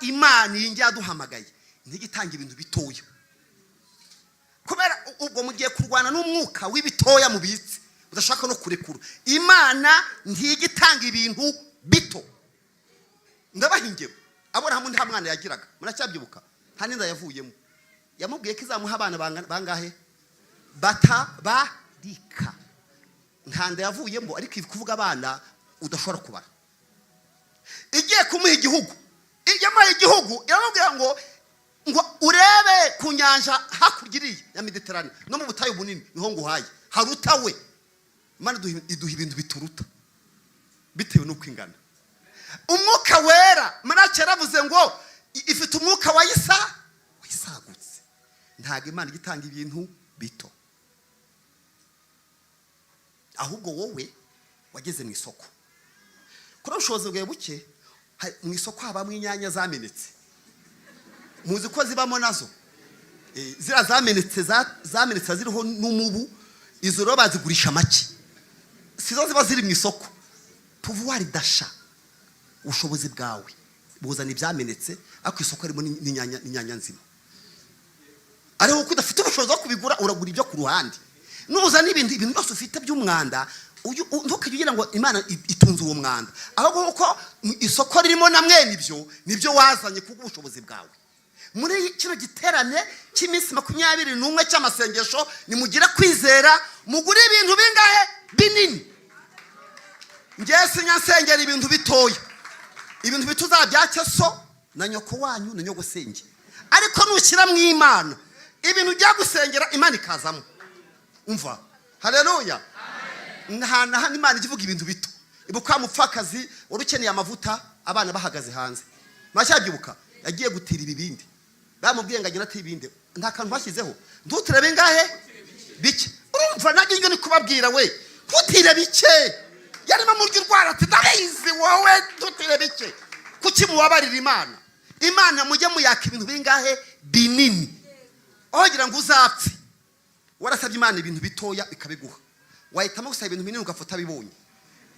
Imana iyi ngiyi yaduhamagaye ntijya ibintu bitoya, kubera ubwo mugiye kurwana n'umwuka w'ibitoya mubitse udashaka no kurekura. Imana ntijya itanga ibintu bito. Ndabaha ingero. Aburahamu nta mwana yagiraga, muracyabyibuka? Nta n'inda yavuyemo. Yamubwiye ko izamuha abana bangahe? Batabarika. Nta nda yavuyemo, ariko iri kuvuga abana udashobora kubara. Igiye kumuha igihugu, yamuhaye igihugu, iramubwira ngo urebe ku nyanja hakurya iriya ya Mediterane no mu butayu bunini, niho nguhaye haruta we. Imana iduha ibintu bituruta bitewe n'uko ingana. Umwuka Wera, Marake yaravuze ngo ifite umwuka wayisa wisagutse. Ntabwo Imana ijya itanga ibintu bito. Ahubwo wowe wageze mu isoko kuri ubushobozi bwawe buke. Mu isoko habamo inyanya zamenetse, muzi ko zibamo nazo. Ziriya zamenetse, zamenetse ziriho n'umubu, izo rero bazigurisha make, sizo ziba ziri mu isoko. Pouvoir d'achat, ubushobozi bwawe buzana ibyamenetse, ariko isoko harimo n'inyanya nzima. Ariko kuko udafite ubushobozi bwo kubigura, uragura ibyo ku ruhande. Nuzana ibintu byose ufite by'umwanda, ntukajye ugira ngo Imana itunze uwo mwanda, ahubwo kuko isoko ririmo na mwene ibyo, nibyo wazanye kubw'ubushobozi bwawe. Muri kino giterane cy'iminsi 21 cy'amasengesho, nimugire kwizera, mugure ibintu bingahe? Binini. Ngewe sinya nsengera ibintu bitoya. Ibintu bito uzabyake so na nyoko wanyu na nyogosenge, ariko nushyira mu Imana ibintu ujya gusengera, Imana ikazamo. Umva, haleluya! Nta na hano Imana ijya ivuga ibintu bito. Ibuka wa mupfakazi wari ukeneye amavuta, abana bahagaze hanze, muracyabyuka? Yagiye gutira ibibindi, bamubwiye ngo agende atire ibindi, nta kantu bashyizeho. Ntutire bingahe? Bike. Urumva nanjye ibyo ni kubabwira we, ntutire bike. Yarimo murya urwara, ati: "Ndabizi wowe, ntutire bike." Kuki mubabarira Imana? Imana mujye muyaka ibintu bingahe? Binini. Aho kugira ngo uzapfe warasabye Imana ibintu bitoya ikabiguha, wahitamo gusaba ibintu binini ugapfa utabibonye.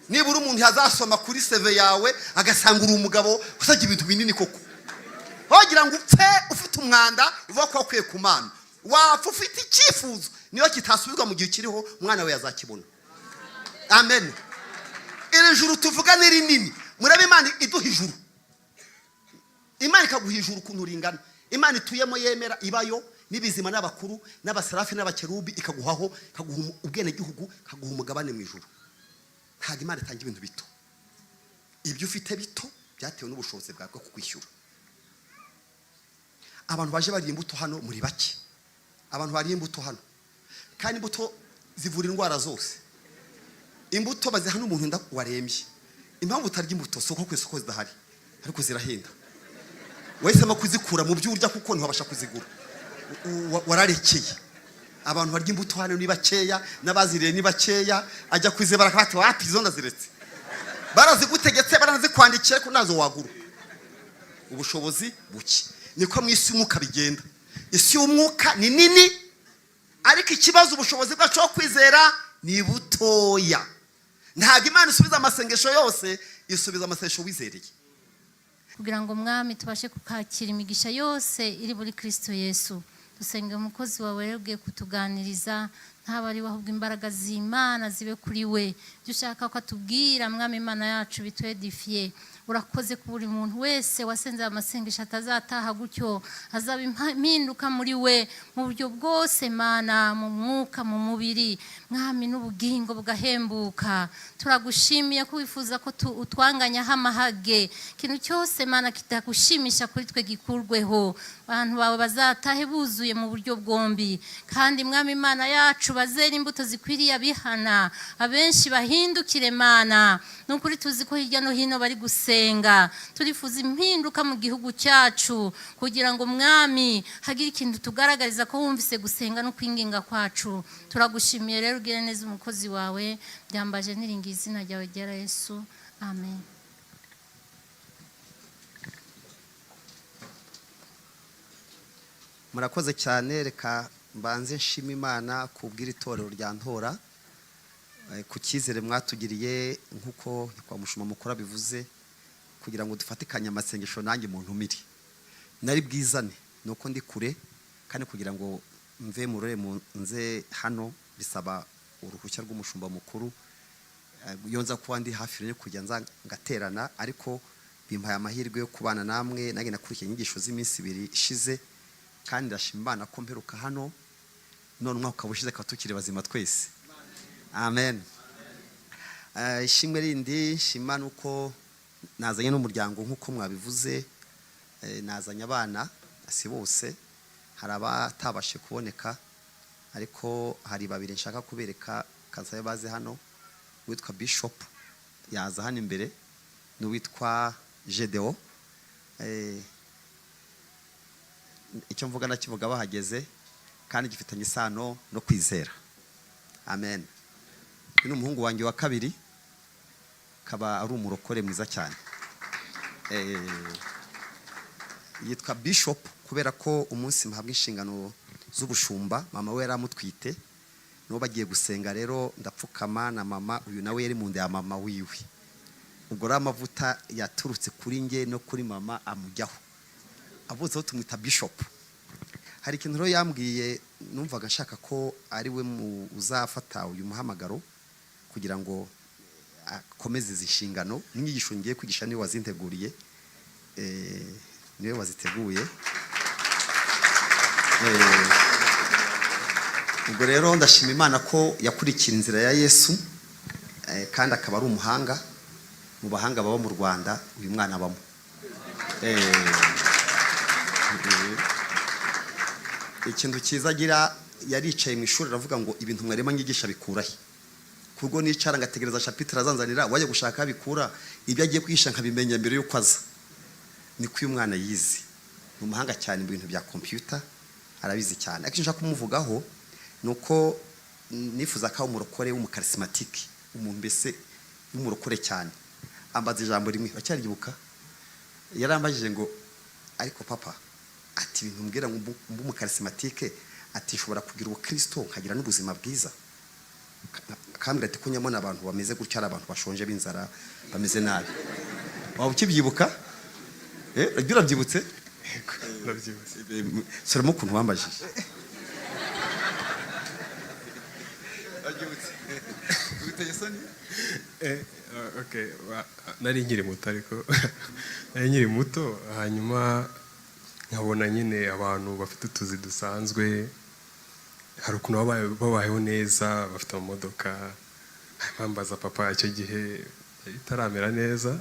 Nibura umuntu yazasoma kuri CV yawe agasanga uri umugabo usabye ibintu binini koko. Wagira ngo upfe ufite umwanda uvuga ko wakwiye ku Mana, wapfa ufite icyifuzo, niyo kitasubizwa mu gihe ukiriho, umwana we yazakibona. Amen. Iri juru tuvuga ni rinini. Murebe Imana iduha ijuru, Imana ikaguha ijuru ukuntu ringana. Imana ituyemo, yemera ibayo n'ibizima n'abakuru n'abasarafi n'abakerubi, ikaguhaho, ikaguha ubwenegihugu, ikaguha umugabane mu ijuru. Ntabwo Imana itanga ibintu bito. Ibyo ufite bito byatewe n'ubushobozi bwawe bwo kukwishyura. Abantu baje bariye imbuto hano muri bake. Abantu bariye imbuto hano, kandi imbuto zivura indwara zose. Imbuto baziha n'umuntu wenda warembye. Impamvu utarya imbuto si uko ku isoko zidahari, ariko zirahenda. Wahisemo kuzikura mu byo urya kuko ntiwabasha kuzigura. Wararekeye. Abantu barya imbuto hano ni bakeya, n'abaziriye ni bakeya. Ajya kuzibara akaba ati: "Wapi, izo ndaziretse." Barazigutegetse, baranazikwandikiye, ariko ntazo wagura, ubushobozi buke. Niko mu isi y'umwuka bigenda. Isi y'umwuka ni nini, ariko ikibazo ubushobozi bwacu bwo kwizera ni butoya. Ntabwo Imana isubiza amasengesho yose, isubiza amasengesho wizereye. Kugira ngo, Mwami, tubashe kwakira imigisha yose iri muri Kirisito Yesu. Dusenga umukozi wawe rero ugiye kutuganiriza, ntaba ari we, ahubwo imbaraga z'Imana zibe kuri we. Ibyo ushaka ko atubwira, Mwami Imana yacu, bitwedifiye. Urakoze ku buri muntu wese wasenze aya masengesho, atazataha gutyo, azaba impinduka muri we mu buryo bwose, Mana, mu mwuka, mu mubiri, Mwami, n'ubugingo bugahembuka. Turagushimiye ko wifuza ko utwanganyaho amahage. Ikintu cyose, Mana, kitagushimisha kuri twe gikurweho. Abantu bawe bazatahe buzuye mu buryo bwombi, kandi, Mwami Imana yacu, bazera imbuto zikwiriye abihana, abenshi bahindukire. Mana, ni ukuri tuzi ko hirya no hino bari gusenga. Turifuza impinduka mu gihugu cyacu, kugira ngo, Mwami, hagire ikintu tugaragariza ko wumvise gusenga no kwinginga kwacu. Turagushimiye rero, ugire neza umukozi wawe. Byambaje niringiye izina ryawe ryera Yesu, amen. Murakoze cyane. Reka mbanze nshima Imana kubw'iri torero rya Ntora, ku cyizere mwatugiriye, nk'uko kwa mushuma mukuru abivuze, kugira ngo dufatikanye amasengesho nanjye mu ntumire. Nari bwizane ni uko ndi kure, kandi kugira ngo mve mu rurembo nze hano bisaba uruhushya rw'umushumba mukuru. Iyo nza kuba ndi hafi rero kujya nza ngaterana, ariko bimpaye amahirwe yo kubana namwe. Nanjye nakurikiye inyigisho z'iminsi 2 ishize, kandi ndashima Imana ko mperuka hano none umwaka ukaba ushize, akaba tukiri bazima twese. Amen. Ishimwe rindi nshima nuko nazanye n'umuryango nk'uko mwabivuze. Nazanye abana, si bose, hari abatabashe kuboneka, ariko hari babiri nshaka kubereka kazaye baze hano. Uwitwa Bishop yaza hano imbere n'uwitwa Gedeo. Icyo mvuga ndakivuga bahageze, kandi gifitanye isano no kwizera. Amen. Uyu ni umuhungu wanjye wa kabiri, akaba ari umurokore mwiza cyane. Yitwa Bishop kubera ko umunsi mpabwa inshingano z'ubushumba mama we yari amutwite, nibo bagiye gusenga. Rero ndapfukama na mama, uyu nawe yari mu nda ya mama wiwe. Ubwo rero amavuta yaturutse kuri nge no kuri mama amujyaho, avutseho tumwita Bishop. Hari ikintu rero yambwiye, numvaga nshaka ko ari we uzafata uyu muhamagaro kugira ngo akomeze izi nshingano. N'inyigisho ngiye kwigisha niwe wazinteguriye, niwe waziteguye. Ubwo rero ndashima Imana ko yakurikira inzira ya Yesu, kandi akaba ari umuhanga mu bahanga baba mu Rwanda. Uyu mwana abamo. Ikintu cyiza agira, yaricaye mu ishuri aravuga ngo: "Ibintu mwarimo nyigisha bikurahe?" Kubwo nicara ngategereza chapitre azanzanira, wajya gushaka bikura ibyo agiye kwigisha nkabimenya mbere y'uko aza. Niko uyu mwana yize, ni umuhanga cyane mu bintu bya computer, arabizi cyane. Ariko icyo nshaka kumuvugaho ni uko nifuza ko umurokore w'umucharismatique, umuntu mbese w'umurokore cyane. Ambaza ijambo rimwe, bacyaryibuka, yarambajije ngo: "Ariko papa," ati, "ibintu mbwira ngo mbe umucharismatique," ati, "nshobora kugira ubukristo nkagira n'ubuzima bwiza?" Akambwira ati: "Ko nyamona abantu bameze gutya ari abantu bashonje, b'inzara, bameze nabi." Waba ukibyibuka? Ibyo urabyibutse? Ndabyibutse. Soroma ukuntu wambajije. Okay, nari nkiri muto, ariko nari nkiri muto, hanyuma nkabona nyine abantu bafite utuzi dusanzwe, hari ukuntu babayeho neza, bafite amamodoka. Hanyuma mbaza papa, icyo gihe yari itaramera neza,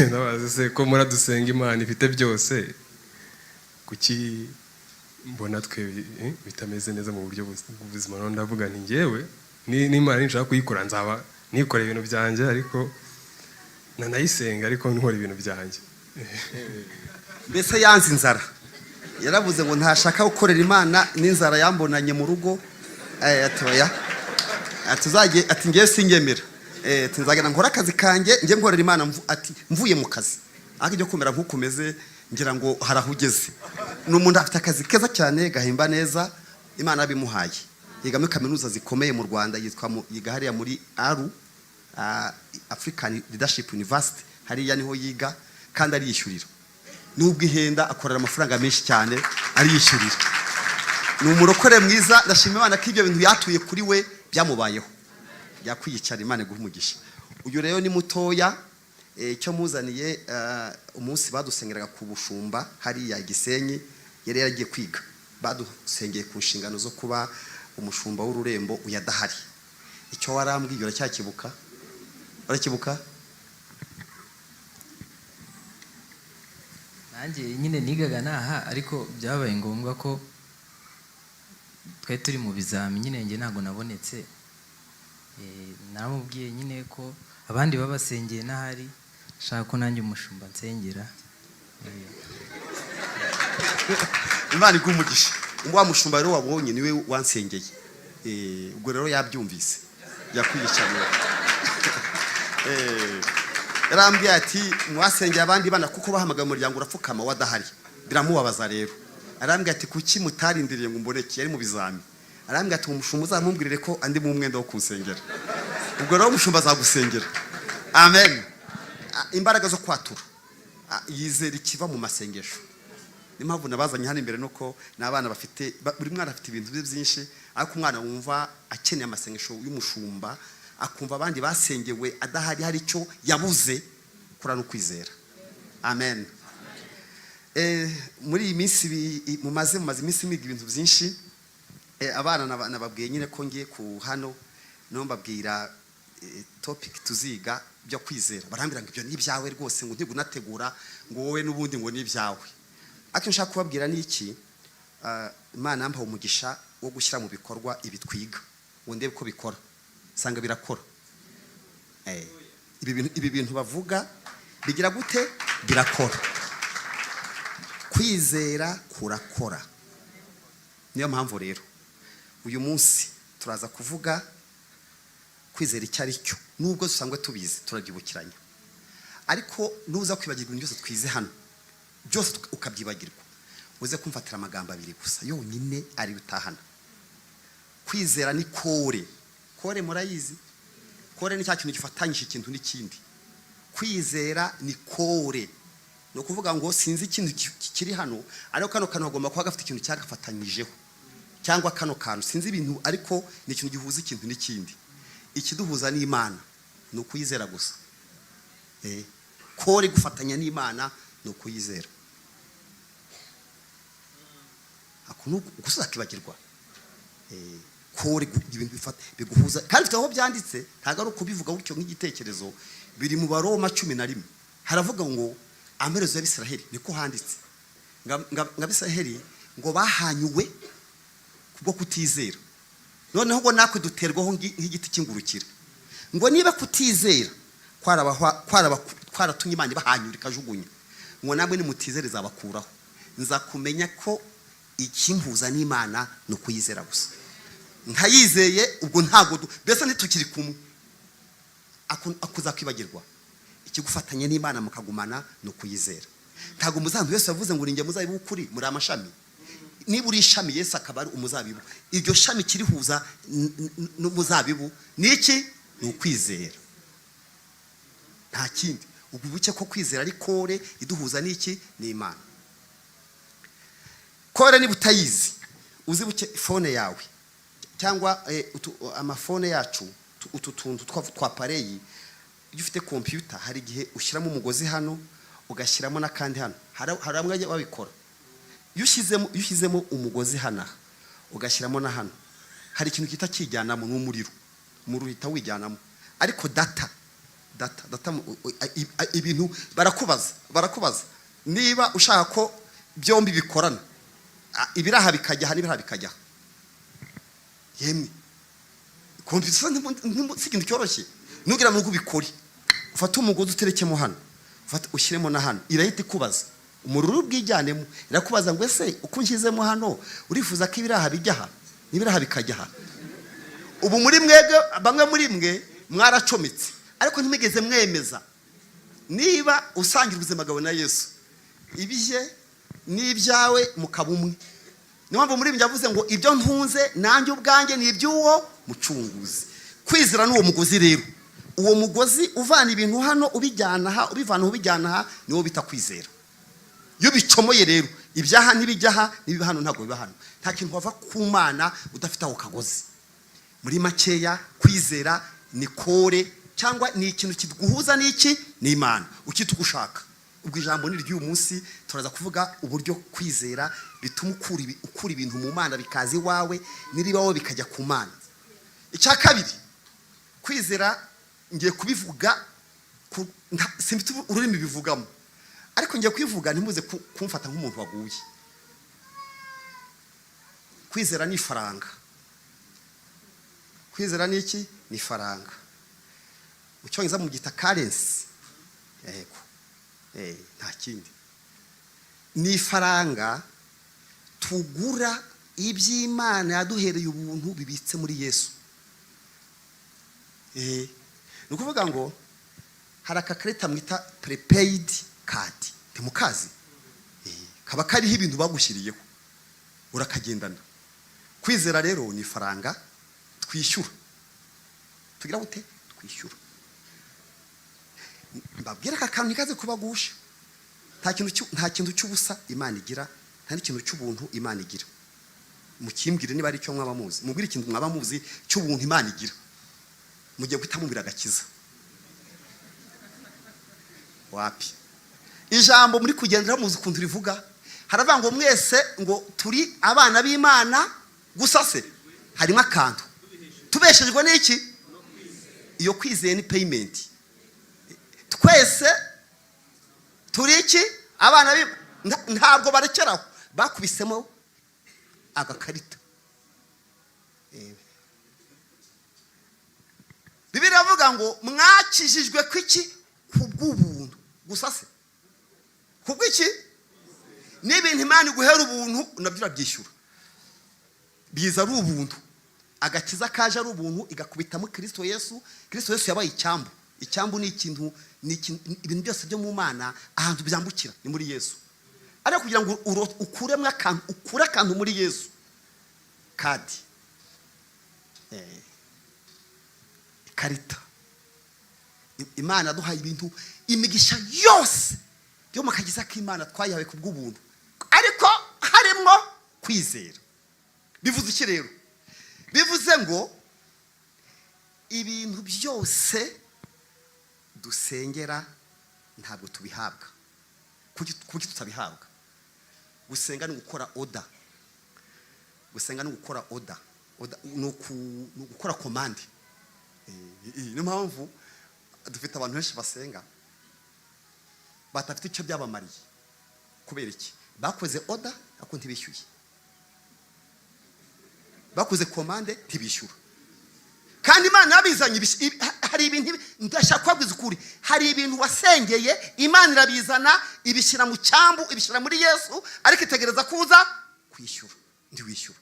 ndabaza: "Se ko muradusenga Imana ifite byose, kuki mbona twe bitameze neza mu buryo bw'ubuzima?" Noneho ndavuga nti: "Njyewe n'Imana ninshaka kuyikora nzaba nikora ibintu byanjye, ariko nanayisenga, ariko nkora ibintu byanjye." Mbese yanze inzara, yaravuze ngo ntashaka gukorera Imana n'inzara yambonanye mu rugo. Ati: "Oya," ati, "uzajye," ati, "ngewe singemera." Ati: "Nzagenda nkore akazi kanjye, njye nkorera Imana ati mvuye mu kazi." Ariko ibyo kumera nk'uko umeze, ngira ngo hari aho ugeze. Ni umuntu afite akazi keza cyane gahemba neza, Imana yabimuhaye. Yiga muri kaminuza zikomeye mu Rwanda, yitwa yiga hariya muri ARU, African Leadership University, hariya niho yiga kandi ariyishyurira. Nubwo ihenda, akorera amafaranga menshi cyane, ariyishyurira. Ni umurokore mwiza. Ndashima Imana ko ibyo bintu yatuye kuri we byamubayeho. Yakwiyicara, Imana iguha umugisha. Uyu rero ni mutoya. Icyo muzaniye, umunsi badusengeraga ku bushumba hariya i Gisenyi, yari yaragiye kwiga, badusengeye ku nshingano zo kuba umushumba w'ururembo, uyu adahari. Icyo warambwiye uracyakibuka? Urakibuka? Nanjye nyine nigaga naha, ariko byabaye ngombwa ko twari turi mu bizami nyine, njye ntabwo nabonetse. Naramubwiye nyine ko abandi babasengeye n'ahari, nshaka ko nanjye umushumba nsengera. Imana iguha umugisha. Wa mushumba rero wabonye niwe wansengeye. Ubwo rero yabyumvise, yakwiyicarira. Yarambwiye ati: "Mwasengeye abandi bana kuko bahamagaye umuryango urapfukama wadahari." Biramubabaza rero, arambwira ati: "Kuki mutarindiriye ngo mboneke?" Yari mu bizami. Arambwira ati: "Umushumba uzamumbwirire ko andi mu mwenda wo kunsengera." Ubwo rero umushumba azagusengera. Amen. Imbaraga zo kwatura. Yizera ikiva mu masengesho. Niyo mpamvu nabazanye hano imbere, nuko ni abana bafite buri mwana afite ibintu bye byinshi, ariko umwana wumva akeneye amasengesho y'umushumba, akumva abandi basengewe adahari hari icyo yabuze, kura no kwizera. Amen. Muri iyi minsi mumaze iminsi mwiga ibintu byinshi. Abana nababwiye nyine ko ngiye ku hano, niho mbabwira topic tuziga byo kwizera. Barambwira ngo ibyo ni ibyawe rwose, ngo ntigunategura, ngo wowe n'ubundi ngo ni ibyawe. Ariko nshaka kubabwira ni iki? Imana yampaye umugisha wo gushyira mu bikorwa ibi twiga, ngo ndebe ko bikora, nsanga birakora. Ibi bintu bavuga bigira gute? Birakora. Kwizera kurakora. Niyo mpamvu rero uyu munsi turaza kuvuga kwizera icyo ari cyo. Nubwo dusanzwe tubizi, turabyibukiranya, ariko nuza kwibagirwa ibintu byose twize hano byose ukabyibagirwa, uze kumfatira amagambo abiri gusa yonyine ari utahana. Kwizera ni kore. Kore murayizi? Kore ni cya kintu gifatanyije ikintu n'ikindi. Kwizera ni kore, ni ukuvuga ngo sinzi ikintu kiri hano, ariko kano kantu kagomba kuba gafite ikintu cyagafatanyijeho, cyangwa kano kantu sinzi ibintu, ariko ni ikintu gihuza ikintu n'ikindi. Ikiduhuza n'Imana ni ukuyizera gusa. Kore gufatanya n'Imana ni ukuyizera. Ako ni gusa akibagirwa. Kore ibintu biguhuza, kandi bifite aho byanditse, ntabwo ari ukubivuga gutyo nk'igitekerezo. Biri mu Baroma 11, haravuga ngo amaherezo y'Abisiraheli, niko handitse, ngo Abisiraheli ngo bahanyuwe kubwo kutizera, noneho ngo natwe duterwaho nk'igiti cy'ingurukira, ngo niba kutizera kwaratumye Imana ibahanyura ikajugunya, ngo namwe nimutizere izabakuraho. Nza kumenya ko ikimpuza n'Imana ni ukuyizera gusa. Nkayizeye, ubwo ntabwo mbese ntitukiri kumwe. Akuzakwibagirwa ikigufatanya n'Imana mukagumana ni ukuyizera. Ntabwo muzantu Yesu yavuze ngo ninjye muzabibu w'ukuri, muri amashami. Niba uri ishami, Yesu akaba ari umuzabibu, iryo shami kirihuza n'umuzabibu ni iki? Ni ukwizera, nta kindi. Ubwo buke ko kwizera ari kore iduhuza n'iki? Ni Imana. Kore niba utayizi, uzi buke phone yawe cyangwa amafone yacu, utu tuntu twa pareyi. Iyo ufite kompiyuta, hari igihe ushyiramo umugozi hano, ugashyiramo n'akandi hano. Hari bamwe bajya babikora. Iyo ushyizemo umugozi hano aha, ugashyiramo na hano, hari ikintu kita kijyanamo n'umuriro. Umuriro uhita wijyanamo, ariko data data data ibintu barakubaza niba ushaka ko byombi bikorana, ibiraha bikajya aha n'ibiraha bikajya aha. Yemwe, kompiyuta si ikintu cyoroshye. Nugira ngo ubikore, ufate umugozi uterekemo hano, ufate ushyiremo na hano, irahita ikubaza umuriro uri bwijyanemo. Irakubaza ngo ese uko nshyizemo hano, urifuza ko ibiraha bijya aha n'ibiraha bikajya aha? Ubu muri mwebwe, bamwe muri mwe mwaracometse, ariko ntimwigeze mwemeza niba usangira ubuzima bwawe na Yesu, ibye n'ibyawe mukaba umwe. Niyo mpamvu muri ibyo yavuze ngo ibyo ntunze nanjye ubwanjye ni iby'uwo mucunguzi. Kwizera ni uwo mugozi rero, uwo mugozi uvana ibintu hano ubijyana aha, ubivana aho ubijyana aha, niwo bita kwizera. Iyo bicomoye rero, ibyaha ntibijya aha, n'ibiba hano ntabwo biba hano. Nta kintu wava ku Mana udafite ako kagozi. Muri makeya, kwizera ni kore, cyangwa ni ikintu kiguhuza n'iki? N'Imana, ukita uko ushaka. Ubwo ijambo ni ry'uyu munsi, turaza kuvuga uburyo kwizera bituma ukura ibintu mu Mana bikaza iwawe, n'iribawe bikajya ku Mana. Icya kabiri, kwizera ngiye kubivuga simfite ururimi bivugamo, ariko ngiye kwivuga, ntimuze kumfata nk'umuntu waguye. Kwizera ni ifaranga. Kwizera ni iki? Ni ifaranga. Mu Cyongereza mubyita currency. Yego, nta kindi, ni ifaranga tugura iby'Imana yaduhereye ubuntu bibitse muri Yesu. Ni ukuvuga ngo hari akakarita mwita prepaid card, ntimukazi? Kaba kariho ibintu bagushyiriyeho, urakagendana. Kwizera rero ni ifaranga twishyura. Tugira gute? Twishyura. Mbabwira aka kantu ntikaze kubagusha. Nta kintu cy'ubusa Imana igira. Nta n'ikintu cy'ubuntu Imana igira. Mukimbwire niba ari icyo mwaba muzi. Mubwire ikintu mwaba muzi cy'ubuntu Imana igira. Mugiye guhita mubwira agakiza. Wapi. Ijambo muri kugendera muzi ukuntu rivuga? Haravuga ngo mwese ngo turi abana b'Imana. Gusa se harimo akantu tubeshejwe n'iki? Iyo kwizeye ni payment. Twese turi iki? Abana. Ntabwo barekeraho, bakubisemo agakarita. Bibiliya iravuga ngo mwakijijwe kw'iki? Ku bw'ubuntu. Gusa se ku bw'iki? N'ibintu Imana iguhera ubuntu nabyo urabyishyura. Biza ari ubuntu, agakiza kaje ari ubuntu, igakubitamo Kirisito Yesu. Kirisito Yesu yabaye icyambu. Icyambu ni ikintu, ibintu byose byo mu Mana ahantu byambukira ni muri Yesu. Ariko kugira ngo ukuremo akantu, ukure akantu muri Yesu, kadi, ikarita. Imana yaduhaye ibintu, imigisha yose yo mu kagiza k'Imana twayihawe ku bw'ubuntu, ariko harimo kwizera. Bivuze iki rero? Bivuze ngo ibintu byose dusengera ntabwo tubihabwa. Kuki tutabihabwa? Gusenga ni ugukora order. Gusenga ni ugukora order. Order ni ugukora commande. Niyo mpamvu dufite abantu benshi basenga badafite icyo byabamariye. Kubera iki? Bakoze order ariko ntibishyuye. Bakoze commande, ntibishyura. Kandi Imana yabizanye. Hari ibintu ndashaka kubabwiza ukuri. Hari ibintu wasengeye, Imana irabizana, ibishyira mu cyambu, ibishyira muri Yesu, ariko itegereza kuza kwishyura, ntiwishyura.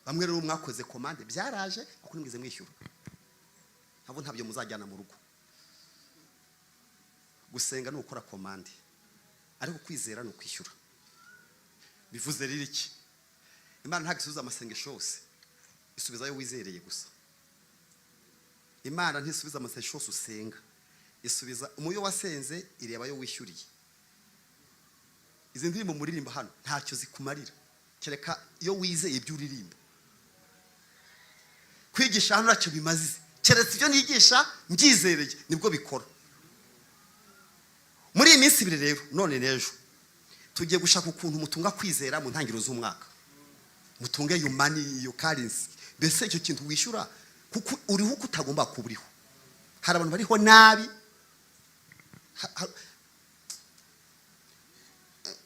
Bamwe rero mwakoze commande, byaraje kuko ntimwize mwishyura. Ntabwo ntabyo muzajyana mu rugo. Gusenga ni ugukora commande, ariko kwizera ni ukwishyura. Bivuze rero iki? Imana ntabwo isubiza amasengesho yose, isubiza ayo wizereye gusa. Imana ntisubiza amasengesho yose usenga, isubiza umuyo wasenze, ireba ayo wishyuriye. Izi ndirimbo muririmba hano ntacyo zikumarira kereka iyo wizeye ibyo uririmba. Kwigisha hano ntacyo bimaze keretse ibyo nigisha mbyizereye, nibwo bikora. Muri iyi minsi 2 rero, none n'ejo, tugiye gushaka ukuntu mutunga kwizera mu ntangiriro z'umwaka. Mutunge iyo money, iyo currency, mbese icyo kintu wishyura, kuko uriho uko utagomba kuba uriho. Hari abantu bariho nabi.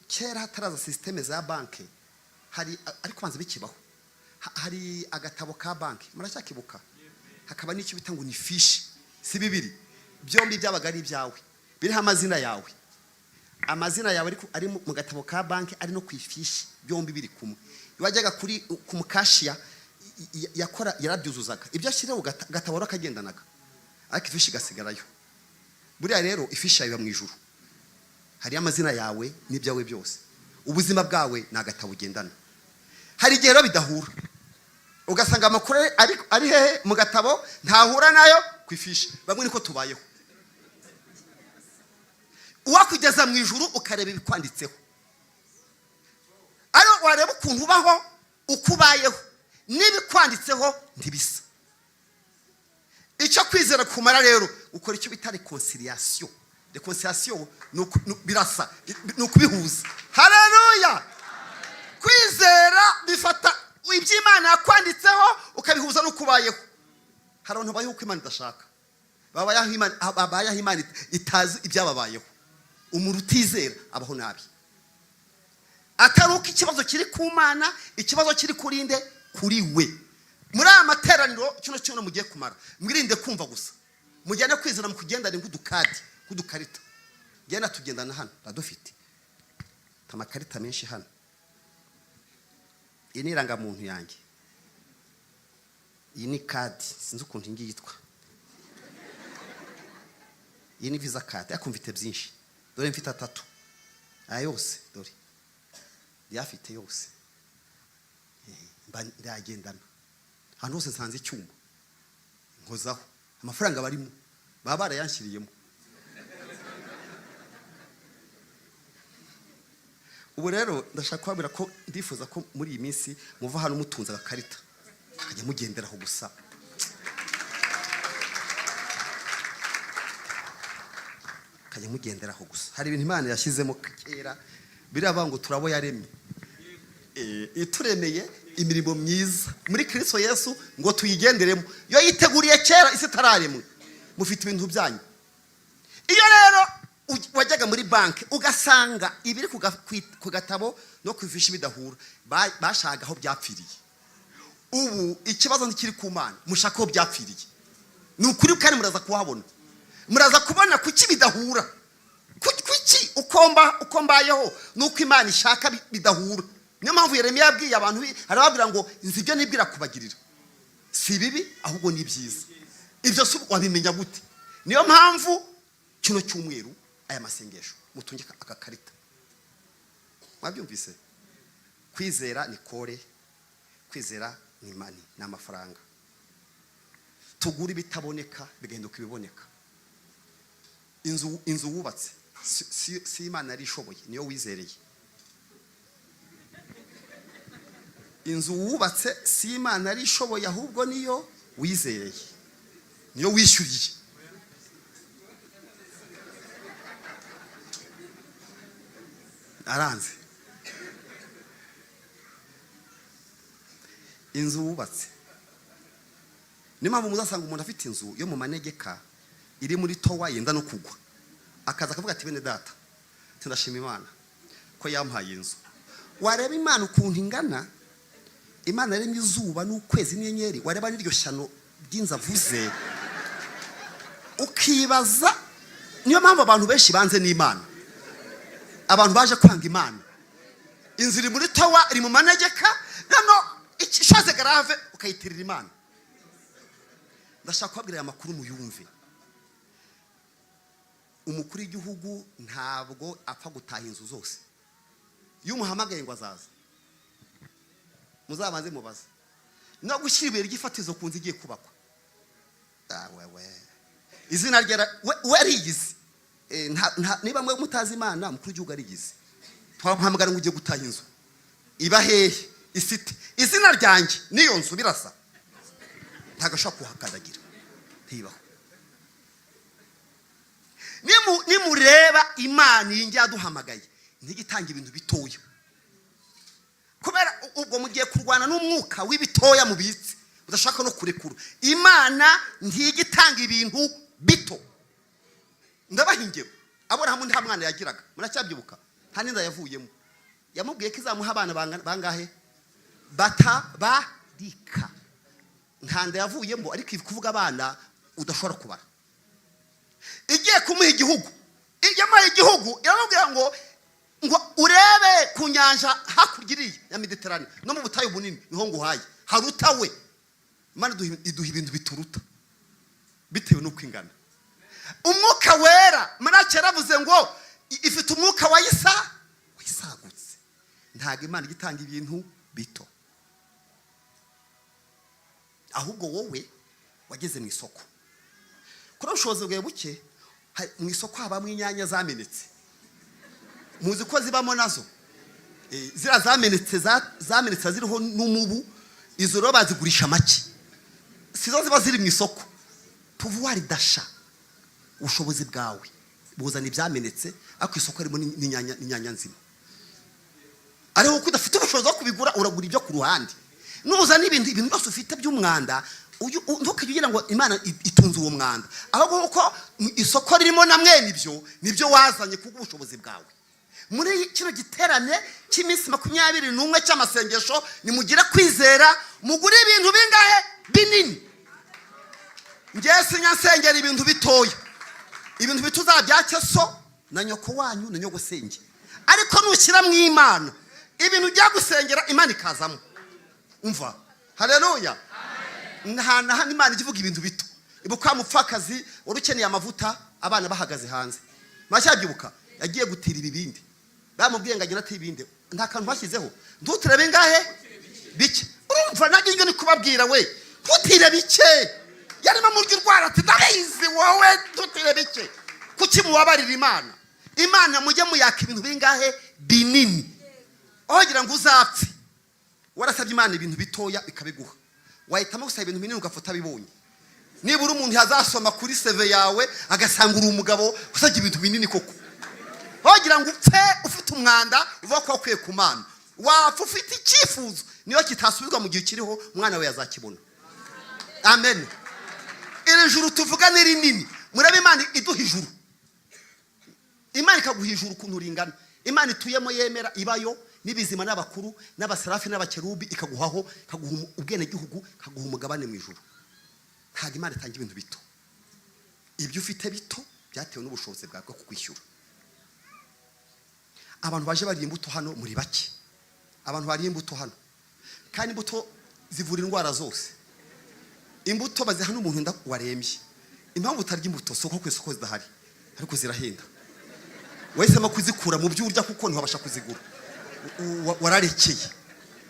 Kera hataraza système za banki, hari, ariko banza bikibaho, hari agatabo ka banki, muracyakibuka? Hakaba n'icyo bita ngo ni fiche. Si bibiri byombi byabaga ari ibyawe, biriho amazina yawe. Amazina yawe ariko ari mu gatabo ka banki, ari no ku ifishi, byombi biri kumwe. Iyo wajyaga kuri ku mukashiya, yakora yarabyuzuzaga, ibyo ashyiraho gatabo rero kagendanaga, ariko ifishi igasigarayo. Buriya rero ifishi yawe iba mu ijuru, hariyo amazina yawe n'ibyawe byose. Ubuzima bwawe ni agatabo ugendana. Hari igihe rero bidahura, ugasanga amakuru ari hehe mu gatabo ntahura nayo ku ifishi. Bamwe niko tubayeho. Uwakugeza mu ijuru ukareba ibikwanditseho, ariko wareba ukuntu ubaho, uko ubayeho n'ibikwanditseho ntibisa. Icyo kwizera kumara rero, ukora icyo bita réconciliation. Réconciliation birasa, ni ukubihuza. Haleluya! Kwizera bifata iby'Imana yakwanditseho ukabihuza n'uko ubayeho. Hari abantu babayeho uko Imana idashaka, babayeho Imana itazi ibyababayeho. Umuntu utizera abaho nabi, atari uko ikibazo kiri ku Mana, ikibazo kiri kuri nde? Kuri we. Muri aya materaniro kino cyumweru mugiye kumara, mwirinde kumva gusa, mujyane kwizera mu kugendane nk'udukadi, nk'udukarita. Genda tugendana hano, turadufite amakarita menshi hano. Iyi ni irangamuntu yanjye, iyi ni kadi, sinzi ukuntu iyi ngiyi yitwa, iyi ni Visa card, ariko mfite byinshi. Dore mfite atatu, aya yose dore ndiyafite yose. Mba ndayagendana ahantu hose nsanze icyuma nkozaho. Amafaranga barimo baba barayanshyiriyemo. Ubu rero ndashaka kubabwira ko ndifuza ko muri iyi minsi muva hano mutunze agakarita, mukajya mugenderaho gusa. Mukajya mugenderaho gusa. Hari ibintu Imana yashyizemo kera, biravuga ngo turabo yaremye. Ituremeye imirimo myiza muri Kristo Yesu ngo tuyigenderemo. Iyo yiteguriye kera isi itararemwe. Mufite ibintu byanyu. Iyo rero wajyaga muri banki ugasanga ibiri ku gatabo no ku ifishi bidahura, bashaka aho byapfiriye. Ubu ikibazo ntikiri ku Mana, mushaka aho byapfiriye. Ni ukuri kandi muraza kuhabona. Muraza kubona kuki bidahura. Kuki uko mbayeho nuko Imana ishaka bidahura. Niyo mpamvu Yeremiya yabwiye abantu, arababwira ngo nzi ibyo nibwira kubagirira, si bibi ahubwo ni byiza. Ibyo si wabimenya gute? Niyo mpamvu kino cyumweru aya masengesho mutunge aka karita. Mwabyumvise? Kwizera ni kore, kwizera ni mani, ni amafaranga. Tugura ibitaboneka bigahinduka ibiboneka. Inzu wubatse si Imana yari ishoboye, niyo wizereye. Inzu wubatse si Imana yari ishoboye, ahubwo niyo wizereye, niyo wishyuriye. Aranze. Inzu wubatse. Niyo mpamvu muzasanga umuntu afite inzu yo mu manegeka iri muri towa yenda no kugwa, akaza akavuga ati bene data, ndashima Imana ko yampaye inzu. Wareba Imana ukuntu ingana, Imana yaremye izuba n'ukwezi n'inyenyeri, wareba n'iryo shyano ry'inzu avuze ukibaza. Niyo mpamvu abantu benshi banze n'Imana, abantu baje kwanga Imana. Inzu iri muri towa, iri mu manegeka, nano ishaze garave ukayitirira Imana. Ndashaka kubabwira aya makuru muyumve. Umukuru w'igihugu ntabwo apfa gutaha inzu zose. Iyo umuhamagaye ngo azaza, muzabanze mubaze. No gushyira ibuye ry'ifatizo ku nzu igiye kubakwa, wewe izina rye we arigize. Niba mwe mutazi Imana, umukuru w'igihugu arigize. Twamuhamagara ngo ugiye gutaha inzu iba hehe, isite izina ryanjye n'iyo nzu birasa, ntabwo ashobora kuhakandagira, ntibaho. Nimureba Imana iyi ngiyi yaduhamagaye ntigitanga ibintu bitoya, kubera ubwo mugiye kurwana n'umwuka w'ibitoya mubitse udashaka no kurekura. Imana ntigitanga ibintu bito. Ndabaha ingero. Aburahamu nta mwana yagiraga, muracyabyibuka, nta n'inda yavuyemo. Yamubwiye ko izamuha abana bangahe? Batabarika. Nta nda yavuyemo, ariko iri kuvuga abana udashobora kubara. Igiye kumuha igihugu, yamuhaye igihugu, iramubwira ngo urebe ku nyanja hakurya iriya ya Mediterane no mu butayu bunini niho nguhaye, haruta we. Imana iduha ibintu bituruta bitewe n'uko ingana. Umwuka wera Malaki yaravuze ngo ifite umwuka wa Isa wisagutse. Ntabwo Imana ijya itanga ibintu bito, ahubwo wowe wageze mu isoko kuri ubushobozi bwawe buke. Mu isoko habamo inyanya zamenetse, muzi ko zibamo nazo. Ziriya zamenetse zamenetse ziriho n'umubu, izo rero bazigurisha make, sizo ziba ziri mu isoko. Pouvoir d'achat, ubushobozi bwawe buzana ibyamenetse, ariko isoko harimo n'inyanya nzima. Ariko kuko udafite ubushobozi bwo kubigura, uragura ibyo ku ruhande. Nuzana ibintu byose ufite by'umwanda, ntukajye ugira ngo Imana itunze uwo mwanda, ahubwo kuko isoko ririmo na mwene ibyo nibyo wazanye kubwo ubushobozi bwawe. Muri kino giterane cy'iminsi 21 cy'amasengesho, nimugire kwizera, mugure ibintu bingahe binini. Njye sinya nsengera ibintu bitoya, ibintu bito uzabyake so na nyoko wanyu na nyogosenge, ariko nushyira mu Imana ibintu ujya gusengera, Imana ikazamo. Umva, haleluya. Nta na hano Imana ijya ivuga ibintu bito. Ibuka wa mupfakazi wari ukeneye amavuta, abana bahagaze hanze, muracyabyuka, yagiye gutira ibibindi, bamubwiye ngo agende atire ibindi, nta kantu bashyizeho, ntutire bingahe bike. Urumva nanjye ibyo ni kubabwira, we ntutire bike. Yarimo amurya urwara ati ndabizi wowe ntutire bike. Kuki mubabarira Imana? Imana mujye muyaka ibintu bingahe binini. Wagira ngo uzapfe warasabye Imana ibintu bitoya ikabiguha, wahitamo gusaba ibintu binini ugapfa utabibonye. Nibura umuntu yazasoma kuri CV yawe agasanga uri umugabo usabye ibintu binini koko. Wagira ngo upfe ufite umwanda uvuga ko wakwiye ku Mana, wapfa ufite icyifuzo, niyo kitasubizwa mu gihe ukiriho, umwana we yazakibona. Amen. Iri juru tuvuga ni rinini. Murebe Imana iduha ijuru, Imana ikaguha ijuru ukuntu ringana. Imana ituyemo, yemera ibayo n'ibizima n'abakuru n'abasarafi n'abakerubi, ikaguhaho, ikaguha ubwenegihugu, ikaguha umugabane mu ijuru. Ntabwo Imana itanga ibintu bito. Ibyo ufite bito byatewe n'ubushobozi bwawe bwo kukwishyura. Abantu baje bariye imbuto hano muri bake. Abantu bariye imbuto hano, kandi imbuto zivura indwara zose. Imbuto baziha n'umuntu wenda warembye. Impamvu utarya imbuto si uko ku isoko zidahari, ariko zirahenda. Wahisemo kuzikura mu byo urya kuko ntiwabasha kuzigura. Wararekeye.